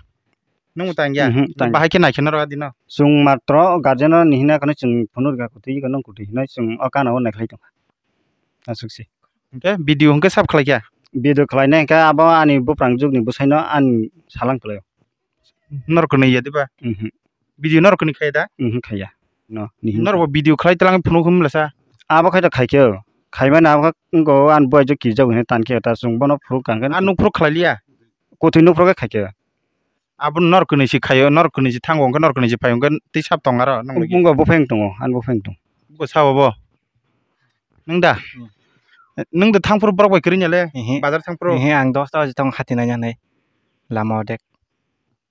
Nung tang ya? Mhm, tang. Bahai khe naikhe norok adino? Chwng matro guardian ni hina kheno chwng phunuk ga kwtwi kheno kwtwi hinwi chwng o kana o naikhlai tongkha. Aswk se. Hwnkhe video hwnkhe sab khlai kha? Video khlainai hwnkhe abo ani buprang jukni bwsaino ani salang kwlaio. Norok kwnwi ya diba? Mhm. Video norok kwnwi khai da? Mhm, khaiya. No, ni hwn. Norok bo video khlai tlang phunuk hwn mlasa? Abo khai da khai khe. Khaimani abo khe wngkha ani buai jok kirjak hwnwi tan khe ta chwng bono phunuk kang khe. A nuk phunuk khlai liya? Kwthwi nuk phunuk khe khai khe. Abo norok kwnwi si khaio, norok kwnwi si thango, hwnkhe norok kwnwi si phaio, hwnkhe tei sab tong aro nang logi. Wngkha buphang tongo, ani buphang tong. Bo sabo bo. Nwng da? Hmm. Nwng da thangphuru borok bai kwrwngya le? Ehe. Bazar thangphuru? Ehe, ang dosta baji tongo hati naina hinwi. Lama odek.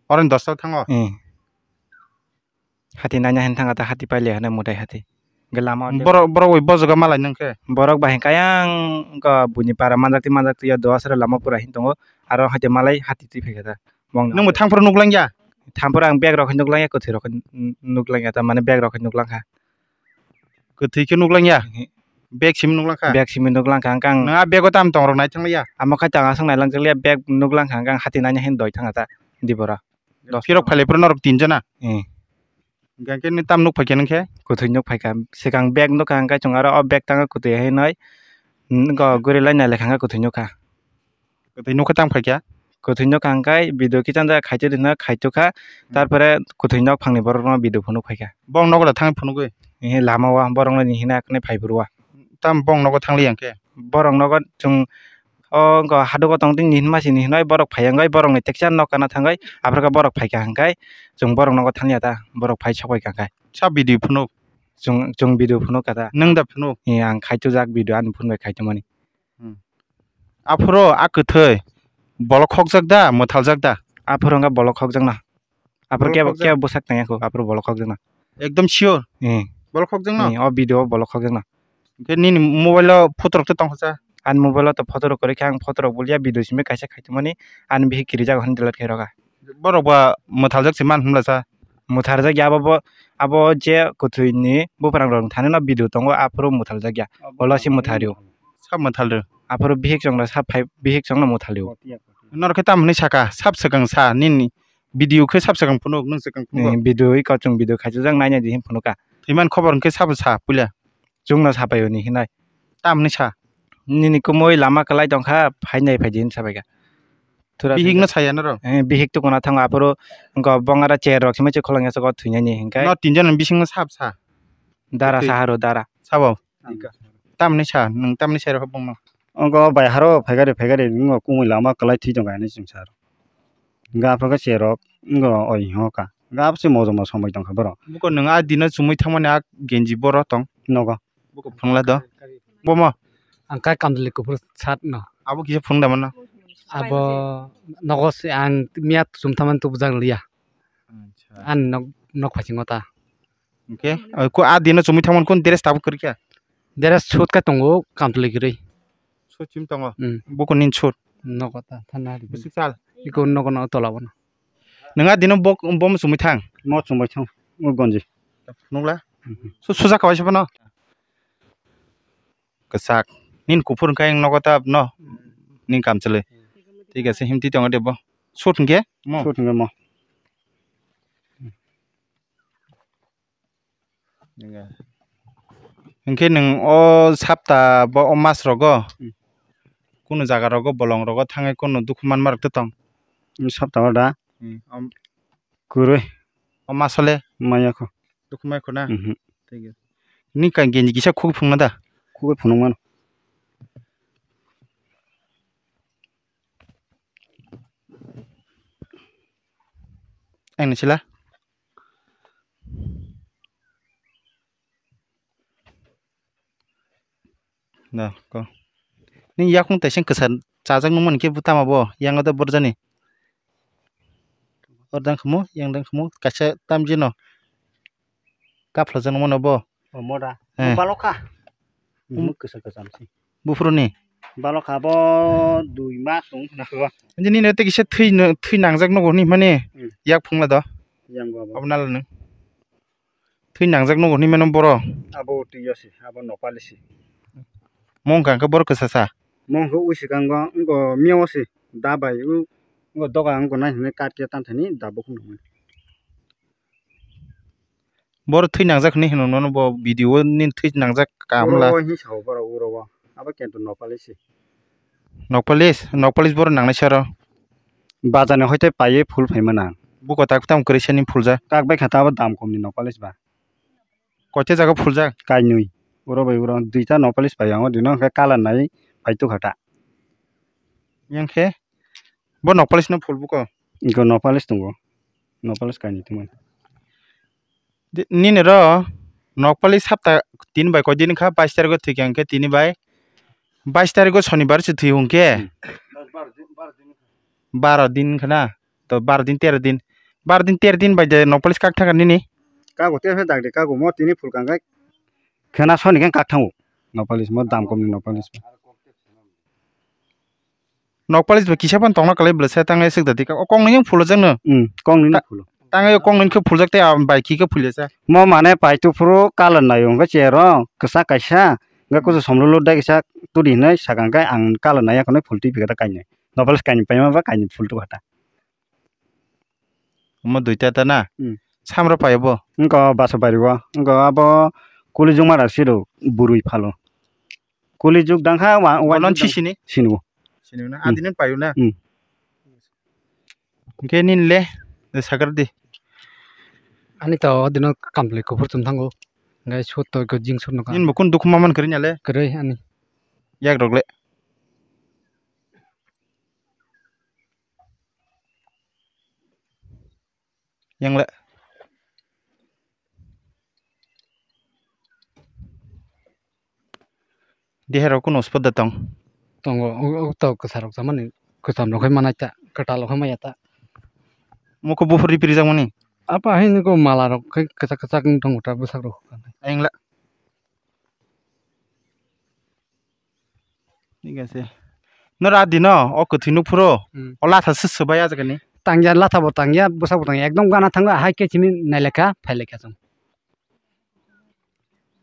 Oro ni dosta o thango? Ehe. Hati nanya hin thang ata hati paile hane mutai hati. Gelama borok, borok bai bojoga malai nang khe. Borok bai kayang ko buini para manjak ti manjak ti ya doa sere lama pura hin tongo. Aro hati malai hati ti phai kata. Bong nang bo thang phuru nuk lang ya? Thang phuru ang bag rok hin nuk lang ya, kwthwi rok hin nuk lang ya, ta mane bag rok hin nuk lang kha. Kwthwi khe nuk lang ya? Bag simi nuk lang kha? Bag simi nuk lang kha, ang kang. Nang a bag o tam tong rok nai thang ya? Amo khai tang aswk nai lang jak ya, bag nuk lang kha, ang kang hati nanya hin doi thang ata. Dibora. Phirok phailai phuru norok tin jona? Eh. Hingke nini tam nuk phaikha nung khe? Kwthwi nuk phaikha. Swkang bag nuk kha, hingke chwng aro o bag tang kwthwi hai noi. Go guri lai nai lekha hingke kwthwi nuk kha. Kwthwi nuk khe tang phaikha? Kwthwi nuk kha hingke video kichanja khaito rina khaito kha. Hmm. Tarpore kwthwi nok phangni borok no video phunuk phaikha. Bong nogo da thang phunugwi? Eh, lama o borok no ni hina kne phai phuru o. Tam bong nogo thang li yang khe? Borok nogo chwng o wngkha hadugo tong tini hinma sini hinwi borok phai wngwi borokni teksa nok kana thangwi aphuru khe borok phaikha hwnkhe chwng borok nogo thangya ta borok phai sokbai kha khe. Sa video phunuk? Chwng, chwng video phunuk kha ta. Nwng da phunuk? Ee, ang khaitujak video ani phunukbai khaitumani. Hmm. Aphuru a kwthwi bolok khokjak da, mwthaljak da? Aphuru wngkha bolok khokjakna. Aphuru kebo, kebo bwsak tangya kho, aphuru bolok khokjakna. Ekdom sure? Ee. Bolok khokjakna? Ee, o video o bolok khokjakna. Hwnkhe nini mobile o photo rok to tongkha sa? Ani mobile o to photo rok kwrwi khe ang photo rok bulia video simi kaisa khaitumani ani bihik kirijak hwn delete khairokha. Borok ba mwthaljak se man hwnla sa? Mwtharjak ya abo bo, abo je kwthwi ni buprangrok thani no video tongo aphuru mwthaljak ya. Olo se mwthario. Sa mwthalrw? Aphuru bihik chwngno sa phai bihik chwngno mwthalio. Norok khe tamo hwnwi saka sab swkang sa nini video khe sab swkang phunuk nwng swkang phunuk. Video iko chwng video khaijak naina di hin phunuka. Thwiman khobor hwnkhe sabo sa puila. Chwngno sapaio ni hinai. Tamni sa. Nini kumui lama kwlai tongkha, phainai phaidi hinwi sabaikha. Bihik no saya norok? Eh, bihik tukuna thango aphuru wngkha bongara chair rok simi se khulangya soko thwinani hinkhe. No tinjon ni bisingo sab sa. Dara sa haro dara. Sabo. Tamni sa, nwng tamni sa rok bongno. Wngkha bai haro phaigari phaigari wngkha kumui lama kwlai thwi tongkha hinwi chwng sa rok. Hingkhe aphuru khe cherok wngkha oi hwnka. Hingkhe abo se mojomo somoi tongkha borok. Buko nwng a dino chumui thangmani a genji boro tong? Nogo. Buko phunukla do. Bomo? Ang kai kamchwlwi kuphur shirt no. Abo kisa phunuk da mano? Abo nogo se ang miya chum thangmani tubujak liya. Acha. Ani nok, nok phasingo ta. Hwnkhe, o, ko, a dino chumui thangmani kunu dress tabuk kwrwikha? Dress suit khe tongo, kamchwlwi kwrwi. Suit chum tongo? Hmm. Buko nini suit? Nogo ta, thana hari. Bwswk sal? Iko nogo no tola bono. Nwng a dino bok, bomo chumui thang? Mo chumui thang, o gonji. Nukla? Mhm. Su, suja kawai se bono? Kwchak. Nini kuphur hwnkhe ang nogo ta no? Nini kamchwlwi. Thik ase, himtwi tongo de bo. Suit hwnkhe? Mo? Suit hwnkhe mo. Hingke nwng o sapta bo o mas rogo, hmm, kunu jaga rogo bolong rogo thangwi kunu dukhu manma rok tong? Sapta o da? Hmm, om. Kwrwi. O maso le? Maya kho. Dukhu mai kho na? Mhm. Thik ase. Ni ka genji kisa khugwi phunukna da? Khugwi phunuk mano. Ang ni sila. Da, ko. Ni yakung taising kwsa chajak nungmani khe bwtama bo, yang o da borjani. Or dang khamu, yang dang khamu, kaisa tamjino. Kaphlajak nungmano bo. O moda. Eh. Balokha. Mwk kwsa kwsa msi. Buphuruni? Balokha bo dui mas wng khna kho. Nini no tei kisa thwi no, thwi nangjak nogo hinwi mani. Hmm. Yak phungla do. Yang go abo. Abo nala nung. Thwi nangjak nogo hinwi mano boro. Abo twi yo se, abo nopali se. Mong kha khe boro kwsa sa. Mong khe ui se kang go, ngo miya o se. Da bai u, ngo doga ngo nai hinwi kat khe tan thani da bo khung nang. Boro thwi nangjak hinwi hino nono bo video o nini thwi nangjak kaham la. Uro o hinwi sao borok uro o. Abo kento nokpalis se. Nokpalis? Nokpalis boro nangnai saro. Bazar ni hoite paiye phul phaima nang. Buko tak tam kwrwi sani phuljak. Kak bai kha ta abo dam kom ni nokpalis ba. Koite jaga phuljak? Kainwi. Uro bai uro duita nokpalis pai yango duino hwnkhe colour nai pai tukha ta. Yang khe? Bo nokpalis no phul buko? Iko nokpalis tongo. Nokpalis kainwi tongmani. Nini ro nokpalis sapta tini bai koi din kha, bais tarikh o thwi kha hwnkhe tini bai bais tarikh o sonibar se thwi hwnkhe. Hmm. Baro din khna, to baro din tero din, baro din tero din bai de nokpalis kak thangkha nini? Kago te phe dagde kago mo tini phul kang kai. Khena soni khe kak thango. Nopalis mo dam kom ni nopalis. Nokpalis bo kisa phano tongna kalai bwlasa tang ai swk da dika. O kong nung phulujak no. Hmm, kong nung Ta-, phulu. Tang ai kong nung khe phuljak tei a bai ki khe phulya sa. Mo mane paitu phuru kalan nayo hwnkhe chero kwchak kaisa hwnkhe kusu somlolo dai kisa turi hinwi sakang khe ang kalan naya khwnwi phul twi pika ta kainwi. Nokpalis kainwi paima ba kainwi phul tu kha ta. Omo duita ta na? Hmm. Samra pai bo? Wngkha o basa bari o. Wngkha abo kulijwk mara siro bwrwi phalo. Kulijwk dangkha wa, wa Bono jwk dang-, sisini? Sini o. Sini o na? Hmm. Adini paio na? Hmm. Hwnkhe nini le, de sakar di. Ani to o dino kamplai kuphur chum thango. Ngai sut to ko jing sut no ka. Nini bo kun dukhu ma man kwrwi nya le? Kwrwi ani. Yak rok le? Yang le. Dehe rok kuno spot da tong. Tongo, o, o to kwsa rok chamani, kwcham rok khai manai ta, kwtal rok khai maya ta. Mokho buphur ripri jak mani. Apa hai niko mala rok khai kwchak kwchak wng tongo ta bwsak rok. Yang le. Thik ase. Nora dino o kwthwi nuk phuru. Hmm. O latha se swbai ajak ni. Tangya latha bo tangya, bwsak bo tangya. Ekdom gana thangwi hai khe chini nailekha, phailekha chwng.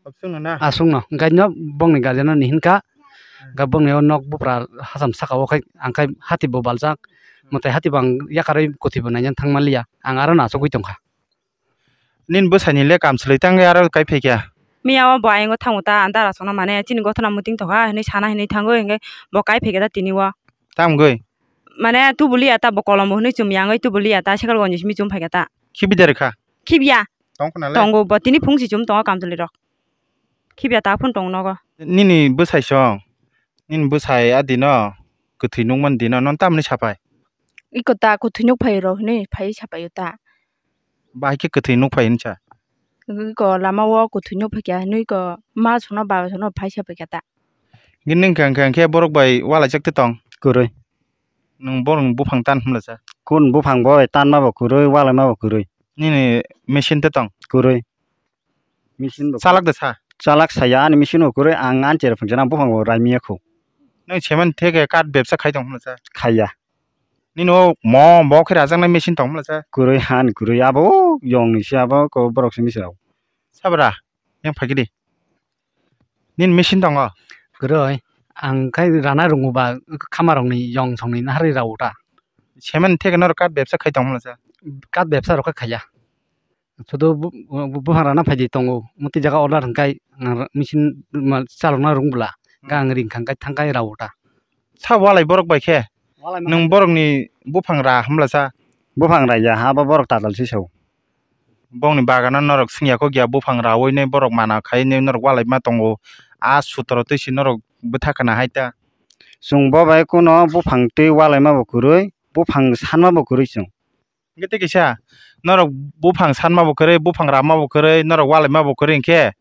Aswk no na? Aswk no. Hwnkhe no bongni guardian no ni hinkha. Hmm. Ga bongni o nok bupra hacham saka o khai, ang khai hati bo baljak. Hmm. Mwtai hati bo ang yakarwi kwthwi bo naina thangmanliya. Ang aro no achugwi tongkha. Nini bwsai ni le kam swlai tang aro kai phaikha. Miya o bo ayang o thango ta, ang dara songna mane chini gothona muting tongkha hinui sana hinui thangwi hwnkhe bo kai phaikha ta tini o. Tamgwi? Mane tubuliya ta bo kolom bo hinui chum yangwi tubuliya ta, sekal gonji simi chum phaikha ta. Khibi de rwkha? Khibiya. Tong khna le? Tongo bo tini phung si chum tongo kamchwlwi rok. Khibiya ta phun tong nogo. Nini bwsai song, nini bwsai a dino kwthwi nukmani dino non tamni sapai? Iko ta kwthwi nuk phai rw hinui phai sapai o ta. Bahai khe kwthwi nuk phai hinsa? Iko lama o kwthwi nuk phaikha hinui ko ma sono baba sono phai sapai kha ta. Gini wngkha wngkha khe borok bai walaijak te tong? Kwrwi. Nwng borokni buphang tan hwnlasa? Kun buphang bo tanma bo kwrwi, walaima bo kwrwi. Nini machine te tong? Kwrwi. Machine bo chalak de sa? Chalak saya, ani machine bo kwrwi, ang ani chera phunukjana buphang bo raimiya kho. Nwng cement theke kath bebsa khai tong hwnlasa? Khaiya. Nini o mo, mo khe rajaknai machine tong hwnlasa? Kwrwi, ani kwrwi, abo yong ni se abo ko borok se misi rok. Sabra, yang phai khe di. Nini machine tongo? Kwrwi, ang khai rana rwngo ba khama rokni yong songni naharwi rao ta. Cement theke norok kath bebsa khai tong hwnlasa? Kath bebsa rok khe khaiya. Sudu bu-, bu-, buphang rana phaidi tongo. Muti jaga order hwnkhe ang machine ma chalokna rwng bwla. Hwnkhe ang ring kha hwnkhe thangkhai rao ta. Sa walai borok bai khe? Walai ma nwng khe. Borokni buphang ra hwnlasa? Buphang ra ya, abo borok tatal se sao. Bongni bagano norok swngya kho giya, buphang rawi nai borok mana khai nai norok walai ma tongo. A sutro twi si norok bwtha khna hai ta. Chwng bo bai kuno buphang twi walai ma bo kwrwi, buphang sanma bo kwrwi chwng. Hwnkhe tei kisa norok buphang sanma bo kwrwi, buphang rama bo kwrwi, norok walaima bo kwrwi hwnkhe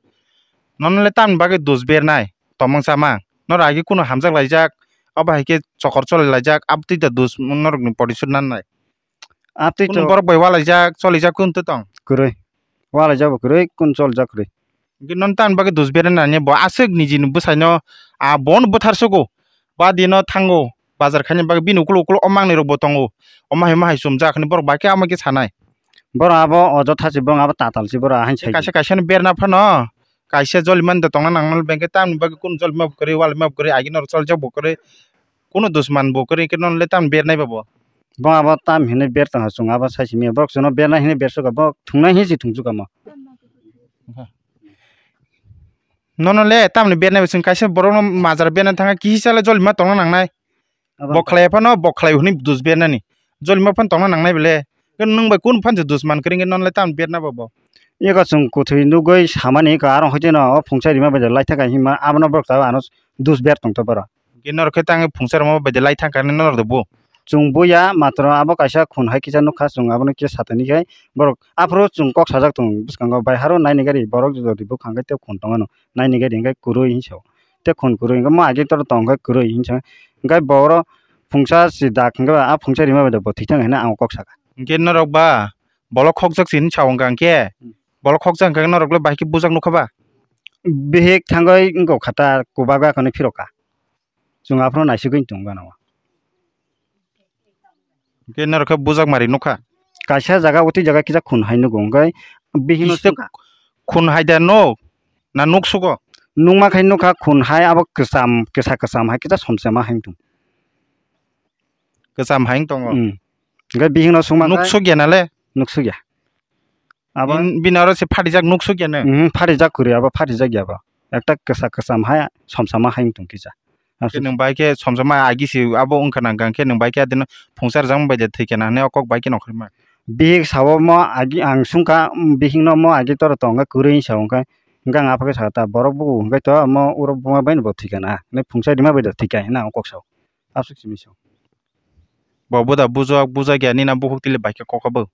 nono le tamni bagwi dus bernai tomong chamang? Norok agi kunu hamjak laijak, abo hai khe chokor choli laijak, abtwi da dus norokni porichot nannai. Abtwi kunu to borok bai walaijak, cholijak kunu tong? Kwrwi. Walaijak bo kwrwi, kunu cholijak kwrwi. Hwnkhe nono tamni bagwi dus bernai nani bo aswk nijini bwsaino, a, bono bwthar sugo. Ba dino thango bazar khaina bagwi bini ukuluk ukuluk o mangnwi rokbo tongo. O mahai mahai chumjak hinwi borok bai khe amo khe sanai. Borok abo ojotha se, borok abo tatal se, borok ahai sai. Kaisa kaisa no berna phano kaisa joli mani da tongna nangmani, bengkhe tamni bagwi kunu joli ma bo kwrwi, wali ma bo kwrwi, agi norok choljak bo kwrwi, kunu dusman bo kwrwi, hwnkhe nono le tamni bernai ba bo? Bo abo tam hinwi ber tongkha, chwng abo sai simi borok chwngno bernai hinwi bersuka, bo thungnai hinwi se thungsuka mo. Nono le tamni bernai bo chwng kaisa borokno majra berna thangkha, kisa le jolima tongna nangnai. Abo bo khlai phano bo khlai hwnwi dus bernani. Jolima phano tongna nangnai bele. Nwng bai kun phan se dus man kwrwi, nono le tamni berna bo bo? Eko chwng kwthwi nugwi samani eko, aro hoite no o phungsa rima bai de lai thaka hinma abono borok ta ano dus ber tongto borok. Hwnkhe norok khe tang phungsa rima bai de lai thangkha hinwi norok do bo? Chwng buya matro abo kaisa khun hai kisa nukha, chwng abono kisa satani khai borok aphuru chwng kok sajak tongo bwskango, bai haro naini gari borok jodi bukhang khe tei khun tongmano. Naini gari hwnkhe kwrwi hinwi sao. Tei khun kwrwi hwnkhe mo age toro tong khe kwrwi hinwi sao. Hwnkhe bo oro phungsa si dak hwnkhe ba, a phungsa rima bai da bo thwi thang hinwi ang kok sakha. Hwnkhe norok ba bolok khokjak si hinwi sao hwnkha hwnkhe, hmm, Bolok khokjak hwnkhe norok le bahai khe bujak nukha ba? Bihik thangwi wngkha ta, kubak ba khwnwi phirokha. Chwng aphano naisigwi tong gana o. Hwnkhe norok khe bujak mari nukha? Kaisa jaga, o twi jaga kisa khun hai nugo, hwnkhe bihikno Kisa sukha. Khun hai da nuk? Na nuk sugo? Nukma khai nukha khun hai, abo kwcham, kisa kwcham hai kisa somsema hai wng tong. Kwcham hai wng tongo? Hmm. Hwnkhe bihikno sukma Nuk khai suk ya na le? Nuk suk ya. Abo Bin-, bini aro se phatijak nuk suk ya nw? Mhm, phatijak kwrwi, abo phatijak ya bo. Ekta kwsa kwcham hai, somsama hai wng tong kisa. Khe nwng bai khe somsama agi se abo wngkha nang khe nwng bai khe adino phungsa rwjakma bai de thwi khe na hinwi o kok bai khe nongkhorma. Bihik sao mo agi ang sungkha, bihik no mo agi toro tong khe kwrwi sa wng khe, hwnkhe ang apha khe sa ta borok buku hwnkhe to mo urok buma bai no bo thwi kha na hinwi phungsa rima bai de thwi kha hinwi ang kok sao. Aswk simi se. Bo buda bujak, bujak ya nina bukhuk tili bai khe kok abo.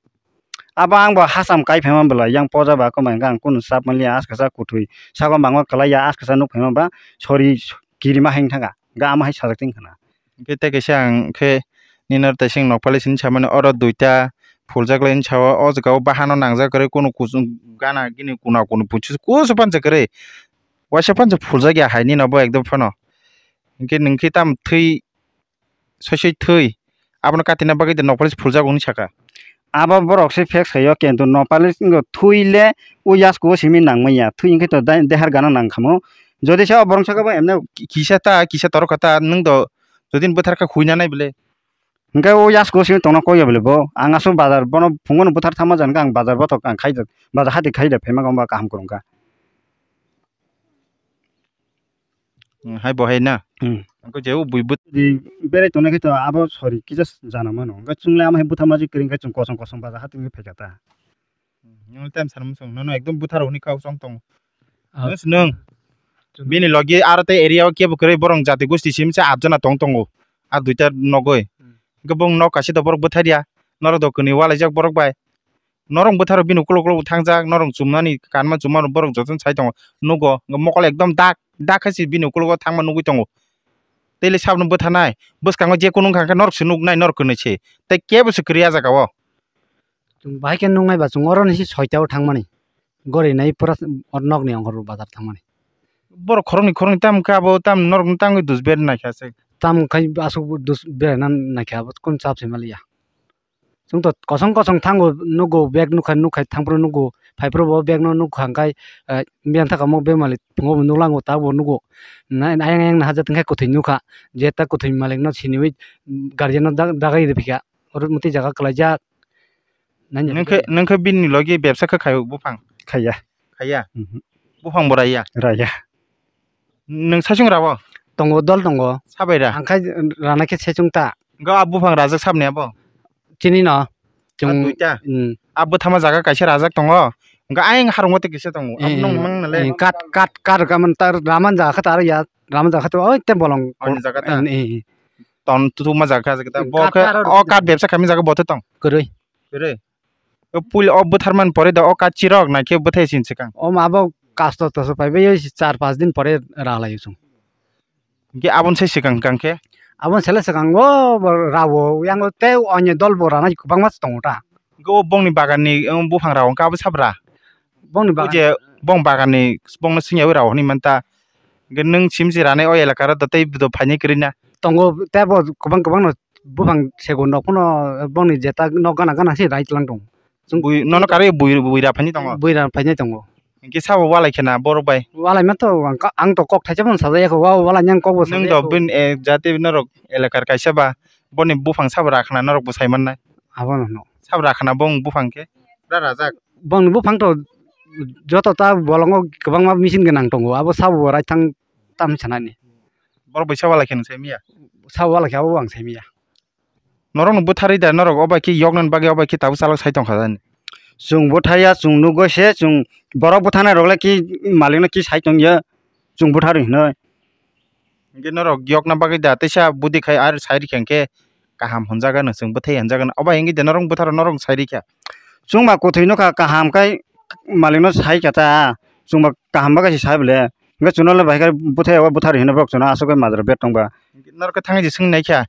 Abo ang bo hacham kai phaima bwla yang poja ba kwmai hwnkhe ang kunu chap manliya, askasa kwthwi sago mango kwlai ya, askasa nuk phaima ba sori kirima hai wng thangkha, ga ama hai sajak tong khna. Hwnkhe tei kaisa ang khe nini aro taising nokpali sini samani oro duita phuljak lai sao, o jaga o bahano nangjak kwrwi kunu kuchuk gana gini kuna kunu buchis kusu pansa kwrwi waisa pansa phuljak ya hai nini bo ekdom phano. Hwnkhe nwng khe tamo thwi soi soi thwi. Abono katina bagwi de nokpali se phuljago hinwi sakha. Abo borok se fake saio, kintu nokpali wngkha thwi le o yaskugo simi nangmanya. Thwi wngkhe to dai-, dehar gana nangkhamu. Jodi se o borok saka bo emne Ki-, kisa ta, kisa torokha ta, nwng do jodi ni bwthar kha huina nai bwle. Hwnkhe o yaskugo simi tongna kok ya bwle bo. Ang aswk bazar bono phungo no bwthar thangma jan khe ang bazar bothok ang khai da, bazar hati khai da phaima khe wngba kaham kwrwng kha. Hmm, hai bo hai na? Hmm. Ang khe je o bui bwt- Di berai tongnai khe to abo sori kisa jana mano. Hwnkhe chwng le ama hai bwtha majik kwrwi hwnkhe chwng kosong kosong baja hati wngwi phaikha ta. Hmm, nwng le tamo sanmung chwng nono ekdom bwtharo hwnwi kha chwng tongo. Ah. Nwng se nwng. Chwng- Bini logi aro tei area o kebo kwrwi borok jati gosti simi se atjona tong tongo. A duita nogwi. Hmm. Hwnkhe bong nok kaisa do borok bwthar ya. Norok do kwnwi walaijak borok bai. Norok bwtharo bini ukulok ukulok thangjak, norok chumnani kanma chumma borok jotono sai tongo, nugo, hwnkhe mokol ekdom dak, dak khe se bini ukulogo thangma nugwi tongo. Tei le sabno bwtharnai, bwskango je kunu wngkha khe norok se nuknai, norok kwnwi se, tei kebo se kwrwi ah jaga o. Chwng bahai khe nuknai ba, chwng oro nisi soita o thangmani, gori nai pura o nokni ongkhor bazar thangmani. Borok khoroknwi khoroknwi tamo khe abo tamo norokno tangwi dus ber naikha se. Tamo khai aswk dus beraina naikha abo kunu chap se maliya. Chwng to kosong kosong thango nugo, bag nukha, nukha thangphuru nugo, phaiphuru bo bag no nukha, hwnkhe, eh, biyang thaka mo bemali phungo bo nuklango, tabuk bo nugo. Na-, ayang ayang naha jat wngkhe kwthwi nukha, je ta kwthwi malik no siniwi, mm, guardian no da-, dagai rwphaikha, oro mwtwi jaga kwlaijak. Nangkhe, nangkhe bini logi bebsa khe khai buphang? Khaiya. Khaiya? Mhm. Buphang bo raiya? Raiya. Nwng saichung rao? Tongo, dol tongo. Sabai ra? Ang khai rana khe saichung ta. Ga a buphang rajak sabni abo? Chini no. A Chwng, duita? Hmm. A bwthama jaga kaisa rajak tongo. Ga ayang harungo tei kisa tongo. Abo Eh, nong mang nale? Eh, kat, kat, kat ka man ta raman jaga kha ta ya. Raman jaga kha ta oi te bolong. Ani jaga ta? Eh, eh. Ton tu ma jaga kha ta. Bo Kat khe ta aro o kat bebsa kami jaga bo te tong. Kwrwi. Kwrwi. O puila o bwtharmani pore da o kachirok naikhe bwthai sini swkang. Omo abo kasto toso phaibai char panch din pore ralaio chwng. Hwnkhe aboni sai swkang hwnkhe? Aboni sai le swkang o bo rao yang tei onyo dol bo ranai kwbangma tongo ta. Hwnkhe o bongni baganni, o buphang rao hwnkhe abo sabra? Bongni O bagan. je bong baganni bongno swngyawi rao hwnwi manta. Hwnkhe nwng simsi ranai o elakaro do tei do phainai kwrwi na? Tongo tei bo kwbang kwbangno buphang segun rok phano bongni jeta nok gana gana se rai tlang tongo. Chwng Bui, nono karwi bui, bui ra phaini tongo? Bui ra phaini tongo. Hwnkhe sabo walai khena borok bai? Walai ma to ang ka, ang to kok thaisa phano sajak ya kho, wa-, walai yang kok bo Nwng sajak do ya kho. Bin, eh, jati norok elakar kaisa ba, boni buphang sabo ra khna norok bo sai mannai? Abo no no. Sabo ra khna bong buphang khe? Ra rajak? Bongni buphang to joto ta bolongo kwbangma machine gwnang tongo, abo sabo bo raithang tam sanani. Borok bai sabo walai kheno sai miya? Sabo walai khe abo bo ang sai miya. Norokno bwtharwi da, norok o bai khe yoknani bagwi o bai khe tabuk chalok sai tongkha jani. Chwng bwthaiya, chwng nugwi se, chwng borok bwtharnai rok le ki malikno ki sai tongya, chwng bwtharwi hinwi. Hwnkhe norok yokna bagwi da teisa budi khai ar sai rikha hwnkhe kaham hwnjaga, nwng chwng bwthai hwnjaga, o bai wngwi da norok bwtharo norok sai rikha. Chwngma kwthwi nukha kaham khai malikno sai kha ta, chwngma kaham bagwi se sai bole. Hwnkhe chwngno le bai khe bwthai o bwtharwi hinwi borok chwngno aswk khe majra bet tongba. Norok khe thangwi je swngwi naikha.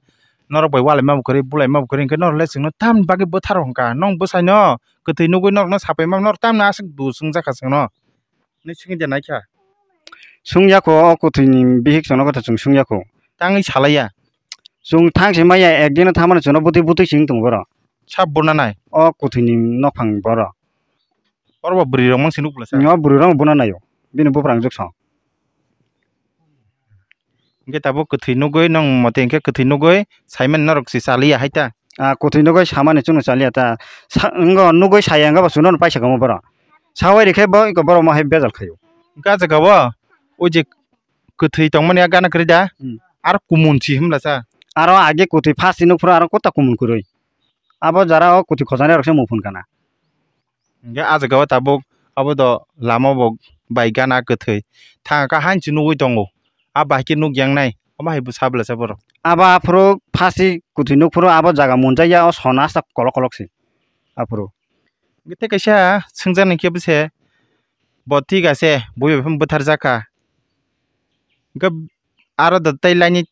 Norok bai walai ma bo kwrwi, bulai ma bo kwrwi, hwnkhe norok le chwngno tamni bagwi bwtharo hwnkha. Nwng bwsai no kwthwi nugwi norok no sapai ma, norok tamni aswk bu swngjak kha chwngno. Nini swngwi de naikha. Swngyakho, o kwthwini bihik chwngno kotha chwng swngyakho. Tangwi salaiya. Chwng thang se maya, ekdino thamani chwngno bwtwi bwtwi se wng tongo borok. Sab burna nai. O kwthwini nokphang borok. Oro bo bwrwi rok mang se nuk bwlasa. O bwrwi rok burna naio. Bini buprang jwk song. Hwnkhe tabuk kwthwi nugwi, nwng mote hwnkhe kwthwi nugwi saimani norok se chaliya hai ta. A kwthwi nugwi samani chwngno chaliya ta. Sa-, wngkha nugwi saya wngkha bo chwngno paisa kamo borok. Sawai rikhe bo eko borok mo hai bejal khaio. Hwnkhe ah jaga o, o je kwthwi tongmani a gana kwrwi da? Hmm. Aro kumun si hwnla sa. Aro age kwthwi first ni nukphuru aro kota kumun kwrwi. Abo jara o kwthwi khojani rok se muphun kana. Hwnkhe ah jaga o tabuk abo do lama bo bai gana kwthwi thang kha, haino se nugwi tongo. A bahai khe nuk yang nai, omo hai bwsa bwlasa borok. Abo aphuru phasi kwthwi nukphuru abo jaga munjakya, o sona sak kolok kolok se aphuru. Hwnkhe tei kaisa swngjak nai khe bwse bo thik ase, bui bai phano bwtharjak kha. Hwnkhe aro do tei laini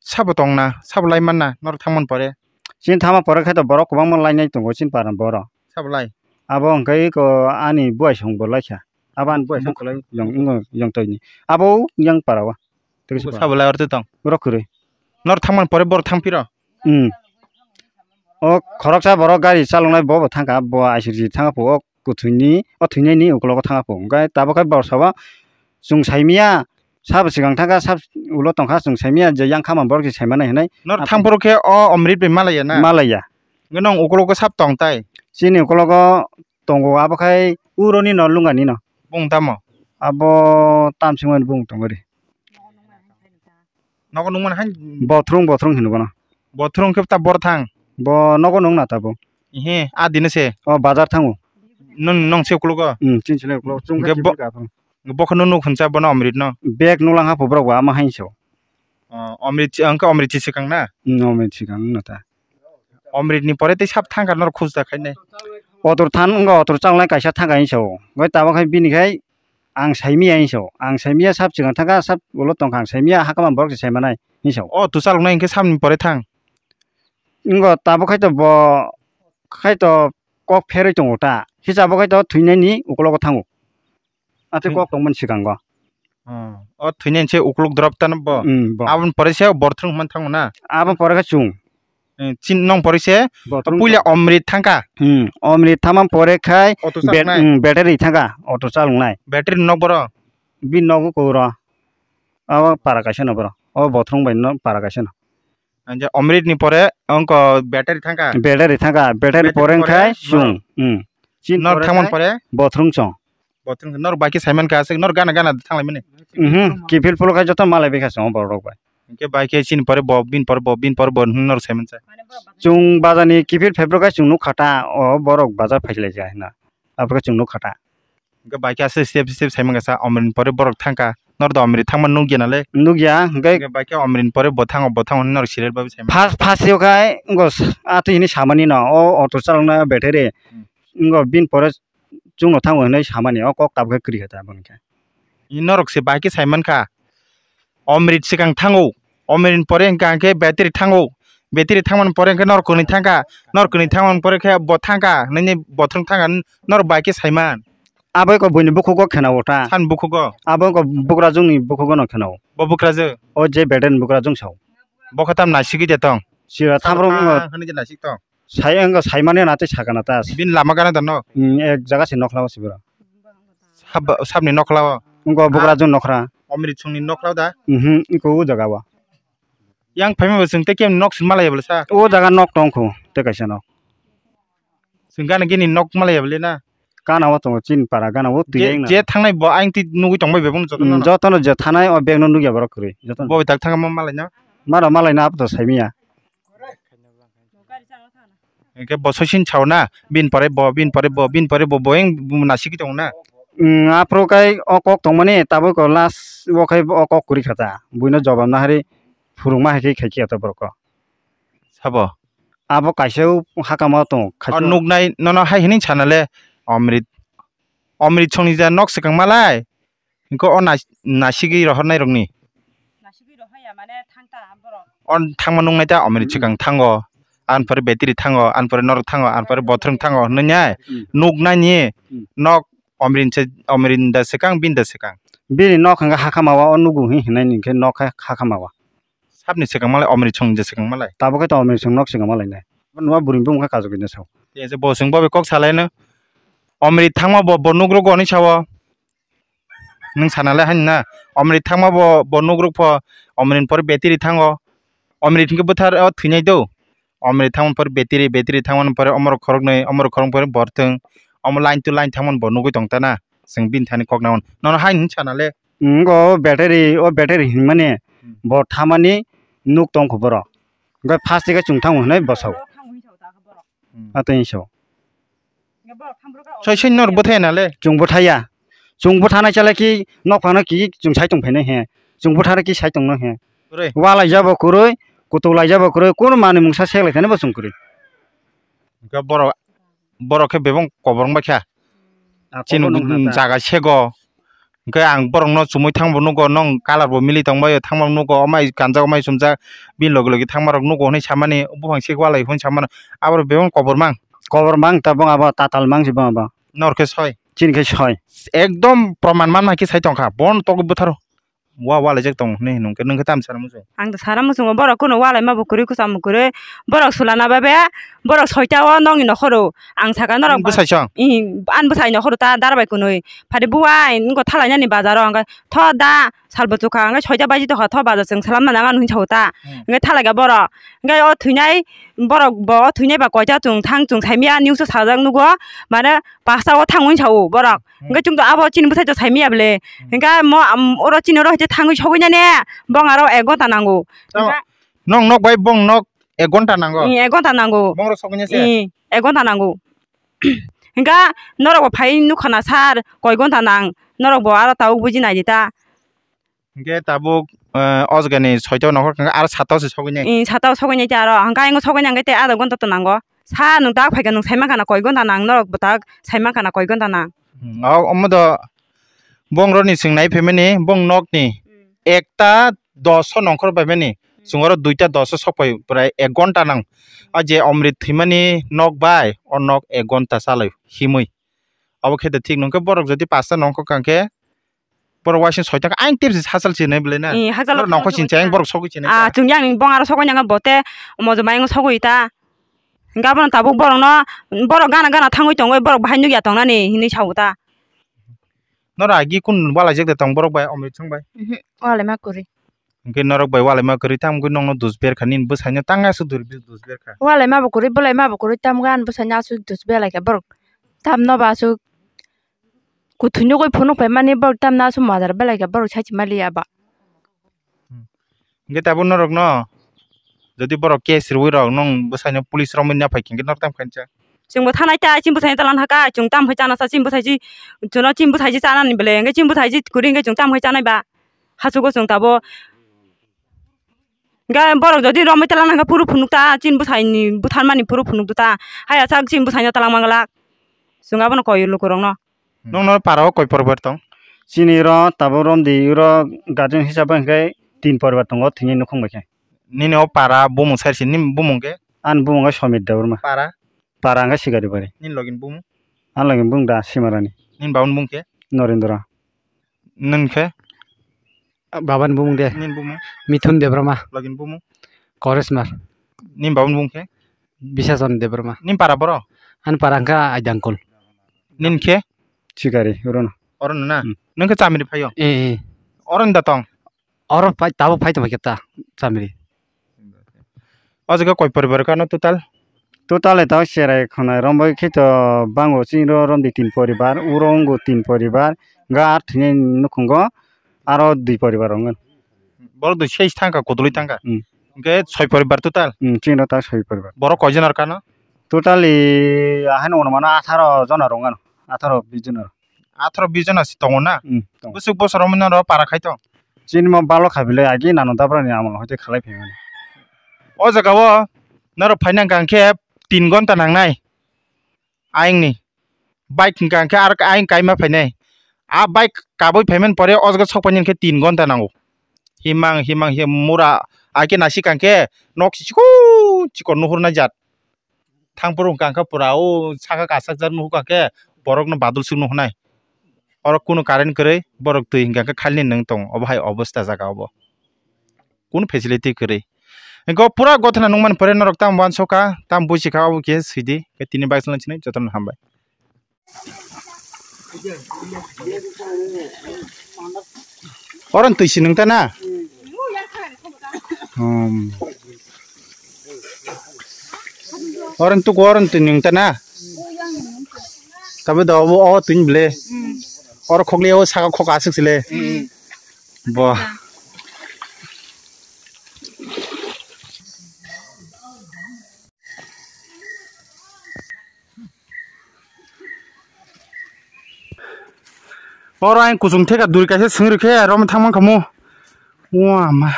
sabo tongna, sabo lai manna norok thangmani pore. Chini thangma pore khe to borok kwbangma lainai tongo chini para borok. Sabo lai. Abo hwnkhe eko ani buai song bo laikha. Abo ani buai song buk-, kwlai. Yang, yang toini. Abo yang para o. Tei kisa sabo lai aro tei tong. Borok kwrwi. Norok thangmani pore borok thang phiro. Hmm. O khoroksa borok gari chaloknai bo bo thangkha, bo aisuk ji thangkha pho, o kwthwini, o thwinaini ukologo thangkha pho. Hwnkhe tabuk khe borok sabo chwng saimanya, sabo swkang thangkha, sab ulo tongkha, chwng saimanya je yang khamani borok se saimanai hinwi. Norok thang phuru khe o Omrit bai malaiya na? Malaiya. Hwnkhe nwng ukologo sab tong tai? Chini ukologo tongo, abo khai uroni no lungani no. Bung tamo? Abo tamsingmani bung tongo ri. Nogo nungmani hai. Bothrum, bothrum hino bono. Bothrum khe ta bor thang. Bo nogo nung na tabuk. Ihe, a dino se. O bazar thango. Nung, nung se uklogo. Hmm, chin chile uklogo. Chung hwnkhe khe bo-, chibika aphuru. Bo khe nung nuk hwnsa bono Omrit no. Bag nulang hapo borok bo ama hainso. O, Omrit chi, hwnkhe Omrit chi swkang na? Hmm, Omrit swkang no ta. Omrit ni pore tei sab thangkha norok khujda khainai. Otor than wngkha, otor chalnai kaisa thangkha hinso. Bai tabuk khai bini khai ang saimia hinso. Ang saimia sab chikon thangkha, sab ulo tongkha, ang saimia hakama borok se saimanai hinso. O tu chaloknai hinkhe sabni pore thang. Wngkha tabuk khai to bo khai to kok pherwi tongo ta. Hisabo khai to thwinaini ukologo thango. Atwi kok tongmani swkango. O thwinaini se ukuluk drop tano bo. Hmm, bo. Aboni pore se bothrum hwnmani thango na? Aboni pore khe chwng. Eh, chin nong pore se puila Omrit thangkha. Hmm, Omrit thamani pore khai auto chaloknai. Hmm, battery thangkha, auto chaloknai. Battery nok boro? Bini nogo koro. Abo para kaisa no boro. O bothrum bai no para kaisa no. Anja Omrit ni pore ongko battery thangkha. Battery thangkha, battery pore wngkha chwng. Hmm. Chin nor thangmani pore? Bothrum chwng. Bothrum nor bai khe saiman kha aswk nor gana gana thanglaimani. Mhm. Kiphil phulo khai joto malai bai kha chwng borok bai. Hwnkhe bai khe chini pore bo, bini pore bo, bini pore bo hwnwi nor saiman cha. Chwng bazar ni kiphil phepro khai chwng nukha ta o borok bazar phailaikha hwnna. Aphuru chwng nukha ta. Hwnkhe bai khe aswk step step saiman kha sa Omrit ni pore borok thangkha. Nor do Omrit thangma nukya nale. Nukya, hwnkhe hwnkhe bai khe Omrit ni pore bo thango, bo thango hwnwi nor serial bai saiman. First, first yo khai ngo atwi hini samani no o auto chalokna battery. Hmm. Ngo bini pore chwngno thango hinwi samani o kok tabukhe kwrwi kha ta aboni khe. Norok se bai khe saiman kha. Omrit swkang thango, Omrit ni pore hwnkha hwnkhe battery thango, battery thangmani pore hwnkhe nor kwnwi thangkha, nor kwnwi thangmani pore khe bo thangkha, nini bothrom thangkha, nor bai khe saiman. Abo eko buini bukhugo khenao ta. Sani bukhugo? Abo eko bukrajwngni bukhugo no khenao. Bo bukrajwk? O je battery ni bukrajwng sao. Bo khe tam naisigwi de tong? Sira thamro wngkha. Hwnwi je naisik tong? Sai wngkha, saimani na tei sakana ta. Bini lama gana da nok? Hmm, ek jaga se nokhlao se bwrw. Sab-, sabni nokhlao? Wngkha bukrajwng nokhra. Omrit songni nokhlao da? Mhm, iko o jaga o. Yang phaima bo chwng tei kemni nok se malaiya bwlasa? O jaga nok tongkho, tei kaisa nok. Chwng gana gini nok malaiya bwle na? Gana o tongo, chini para gana o twi je, je thangnai bo ayang twi nugwi tongbai bebakno jotono. Hmm, jotono je thanai o bag no nukya borok kwrwi, jotono. Bo bai tak thangma malaina? Maro malaina abo to saimanya. Hwnkhe bo soisin sao na, bini pore bo, bini pore bo, bini pore bo, bo yang nasigwi tongo na. Hmm, aphuru kai o kok tongmani tabuk o last o khai o kok kwrwi kha ta. Buino jobab nahari phwrwngma hai khe khai khe ta borok o. Sabo? Abo kaisa o hakama tongo, o kaisa nuknai nono hai hwnwi sana le, Omrit, Omrit songni ja nok swkang malai, hwnkhe o nas-, nasigwi rohornai rokni. Nasigwi rohorya mane thangta borok. On thangma nuknai ta, Omri Hmm. swkang thango, an pore battery thango, an pore norok thango, an pore bothorong thango hwnwi nai Hmm. nuknani Hmm. nok Omrin se, Omrin da swkang, bin da swkang. Bini nok hwnkhe hakha mawa o nugu hi hwnwi hinkhe nok khe hakha mawa. Sabni swkang malai, Omri song je swkang malai. Tabuk khe to Omri song nok swkang malai nai. Nuwa bwrwi bumung khe kajagwi nw sao. Tei se bo chwng bo bai kok salaino. Omri thangma bo, bo nugrok hwnwi sao. Nwng sana le hani na. Omri thangma bo, bo nugrok pho. Omri ni pore battery thango. Omri thwngkhe bwthar o thwinai do. Omri thangma pore battery, battery thangma pore omorok khoroknwi, omorok khoroknwi pore borthwng. Omo line to line thangma bo nugwi tong ta na. Chwng bini thani kok naon. Nono hai hwn sana le. Ngo battery, o battery hinmani Hmm. bo thamani nuk tong kho borok. Hwnkhe first khe chwng thango hwnwi bwsao. Hmm. Atwi so. Soi soi nor bwthai na le. Chwng bwthaiya. Chwng bwthanai chala ki nok phano ki chwng sai tong phainai he. Chwng bwthana ki sai tongno he. Kwrwi. Walai jabo kwrwi, kutuk lai jabo kwrwi, kono manwi mungsa sek lai thani bo chwng kwrwi. Hwnkhe borok, borok khe bebak kobor wng bai kha. Ah, chini kobor wng kha ta. Jaga sego. Hwnkhe ang borokno chumui thangbo nugo, nong colour bo mili tongbaio, thangma nugo, omai kanjak, omai chumjak, bini logi logi thangmarok nugo hwnwi samani, buphang sik walai hwnwi samano, aborok bebak kobor mang. Kobor mang ta bong abo, tatal mang si bong abo. Nor khe soi. Chini khe soi. Ekdom proman manma khe sai tongkha, bon togwi bwtharo. Wa walaijak tong hwnwi hwnwi hwnkhe nwng khe tamo sana muchung? Ang to sana muchungo, borok kuno walai ma bo kwrwi, kwcham bo kwrwi, borok sulana ba be, borok soita o nokni nokhoro ang saka norok. Nwng bwsai song? Ih, ani bwsai nokhoro ta dara bai kwnwi. Phadi buwai, nokho thalainani bazaro, hwnkhe tho da, salbo chukha, hwnkhe soita baji tokha, tho bazar chwng salamna nangan hwnwi sao ta. Hmm. Hwnkhe thalaiga borok, hwnkhe o thwinai borok bo, o thwinai ba koita chwng thang chwng saimia news o sajak nugo, mane pasta o thang hwnwi sao borok. Hmm. Hwnkhe chwng to abo chini bwsai to saimia bwle. Hmm. Hwnkhe mo, am, oro chini oro hai thangwi sogwi nani, bong aro ek ghonta nango. Tamo, hwnkhe nong nok bai bong nok ek ghonta nango? Ih, ek ghonta nango. Bong oro sogwi nani se? Ih, ek ghonta nango. Hwnkha norok bo phai nukha na sir, koi ghonta nang, norok bo aro tabuk buji nai di ta. Hwnkhe tabuk, eh, o jaga ni soita o nokhor hwnkha aro sata o se sogwi nai? Ih, sata o sogwi nai ta aro, hwnkha ayang o sogwi nai hwnkhe tei adha ghonta to nango. Sir, nwng tak phaikha, nwng sai mankha na koi ghonta nang, norok bo tak sai mankha na koi ghonta nang. Hmm, o, omo do bong rok ni chwng nai phaimani, bong nok ni Hmm. ekta dos o nongkhor bai mani, Hmm. chwng oro duita dos o sok pai prai ek ghonta nang. O je Omrit thwimani nok bai, o nok ek ghonta chalai himwi. Abo khe de thik nung khe borok jodi pasta nongkhor kang khe, borok waising soita khe ayang tepsi hachal chinai belai na. Eh, hachal borok nongkhor chinchai ayang borok sogwi chinai Ah, ta. Chwng yang bong aro sogwi nang bote mojo mayung sogwi ta. Hwnkhe abono tabuk borokno, borok gana gana thangwi tongwi borok bahai nukya tongnani hinwi sao ta. Norok agi kun walaijak de tong borok bai Omrit song bai? Mhm, walaima kwrwi. Hwnkhe norok bai walaima kwrwi tamo khe nokno dus berkha nini bwsaino tang aswk dus berkha. Walaima bo kwrwi, bwlaima bo kwrwi tamo khe ani bwsaino aswk dus belaikha borok. Tamno bo aswk kuthwi nugwi phunuk phaimani borok tamno aswk madar belaikha borok saichima liya ba. Hmm. Hwnkhe tabuk norokno jodi borok case rwui rok nwng bwsaino police romwi naphai khe hwnkhe norok tamo khainsa? Chwngbo thanai ta chini bwsaino talan haka chwng tamo khe chana sa chini bwsai si chwngno chini bwsai si chanani bele hwnkhe chini bwsai si kwrwi hwnkhe chwng tamo khe chanai ba hachugo chwng tabuk. Hwnkhe borok jodi romwi talan hwnkhe phuru phunuk ta chini bwsaini butharmani phuru phunuk ta haya sak chini bwsaino talang manglak chwng abono koi lukurokno. Nokno para o koi poribar tong? Chini oro tabuk romdi oro guardian hisabe hwnkhe tin poribar tongo thwinai nukhung bai khe. Nini o para bumung sai se, nini bumung khe? Ani bumung khe Somir Debbarma. Para? Para hwnkhe Sikari Bari. Nini logini bumung? Ani logini bumung da Simarani. Nini babani bumung khe? Norendra. Nini khe? Babani bumung de? Nini bumung? Mithun Debbarma. Logini bumung? Koresmar. Nini babani bumung khe? Bisason Debbarma. Nini para boro? Ani para hwnkhe Aidangkul. Nini khe? Sikari, orono. Orono na? Hmm. Nung khe Chamiri phaio? Eh, eh. Orono da tong? Oro phai, tabuk phai tongkha khe ta, Chamiri. O jaga koi poribar kha no total? Total e ta cherai khwnai rombai khe to bango chini ro romdi tin poribar, uro wngo tin poribar, hwnkhe ar thwinai nukhungo aro dui poribar wngkha. Borok dui sej thangkha, kudulwi thangkha. Hmm. Hwnkhe soi poribar total? Hmm, chini ro ta soi poribar. Borok koi jona rwkha no? Totally, ahai no mano atharo jona rwngano, atharo bis jona. Atharo bis jona se tongo na? Hmm, tongo. Bwswk bosor romwi norok para khai tong? Chini mo balo khabilai agi nano dabrani amolo hoite khalai phaimani. O jaga o norok phaina hwnkha khe tin gonta nangnai. Ayangni bike hwnkha khe ar ayang kaima phainai. A bike kabui phaimani pore o jaga sokpaini hwnkhe tin gonta nango. Himang himang him mura, aike nasi kangke nok si chiko chiko nuhur na jat. Thangphuru hwnkha khe pura o saka kasak jak nuhukha khe borokno badol suk nuhunai. Oro kunu current kwrwi, borok twi hwnkha khe khalni nwng tongo, obo hai obosta jaga obo. Kunu facility kwrwi. Hwnkhe o pura gothana nukmani pore norok tamo uansukha, tamo buchikha obo khe swidi. Khe tini baksa lanchini jotono hambai. Oro twi si nwng ta na? Hmm. Oro tuku oro twi nwng ta na? Tabe do obo o twi ble. Oro khokli o saka khok aswk sile. Bo. Oro ayang kuchung theka duri kaisa swng rikhe aro thangmang khamu. Wama.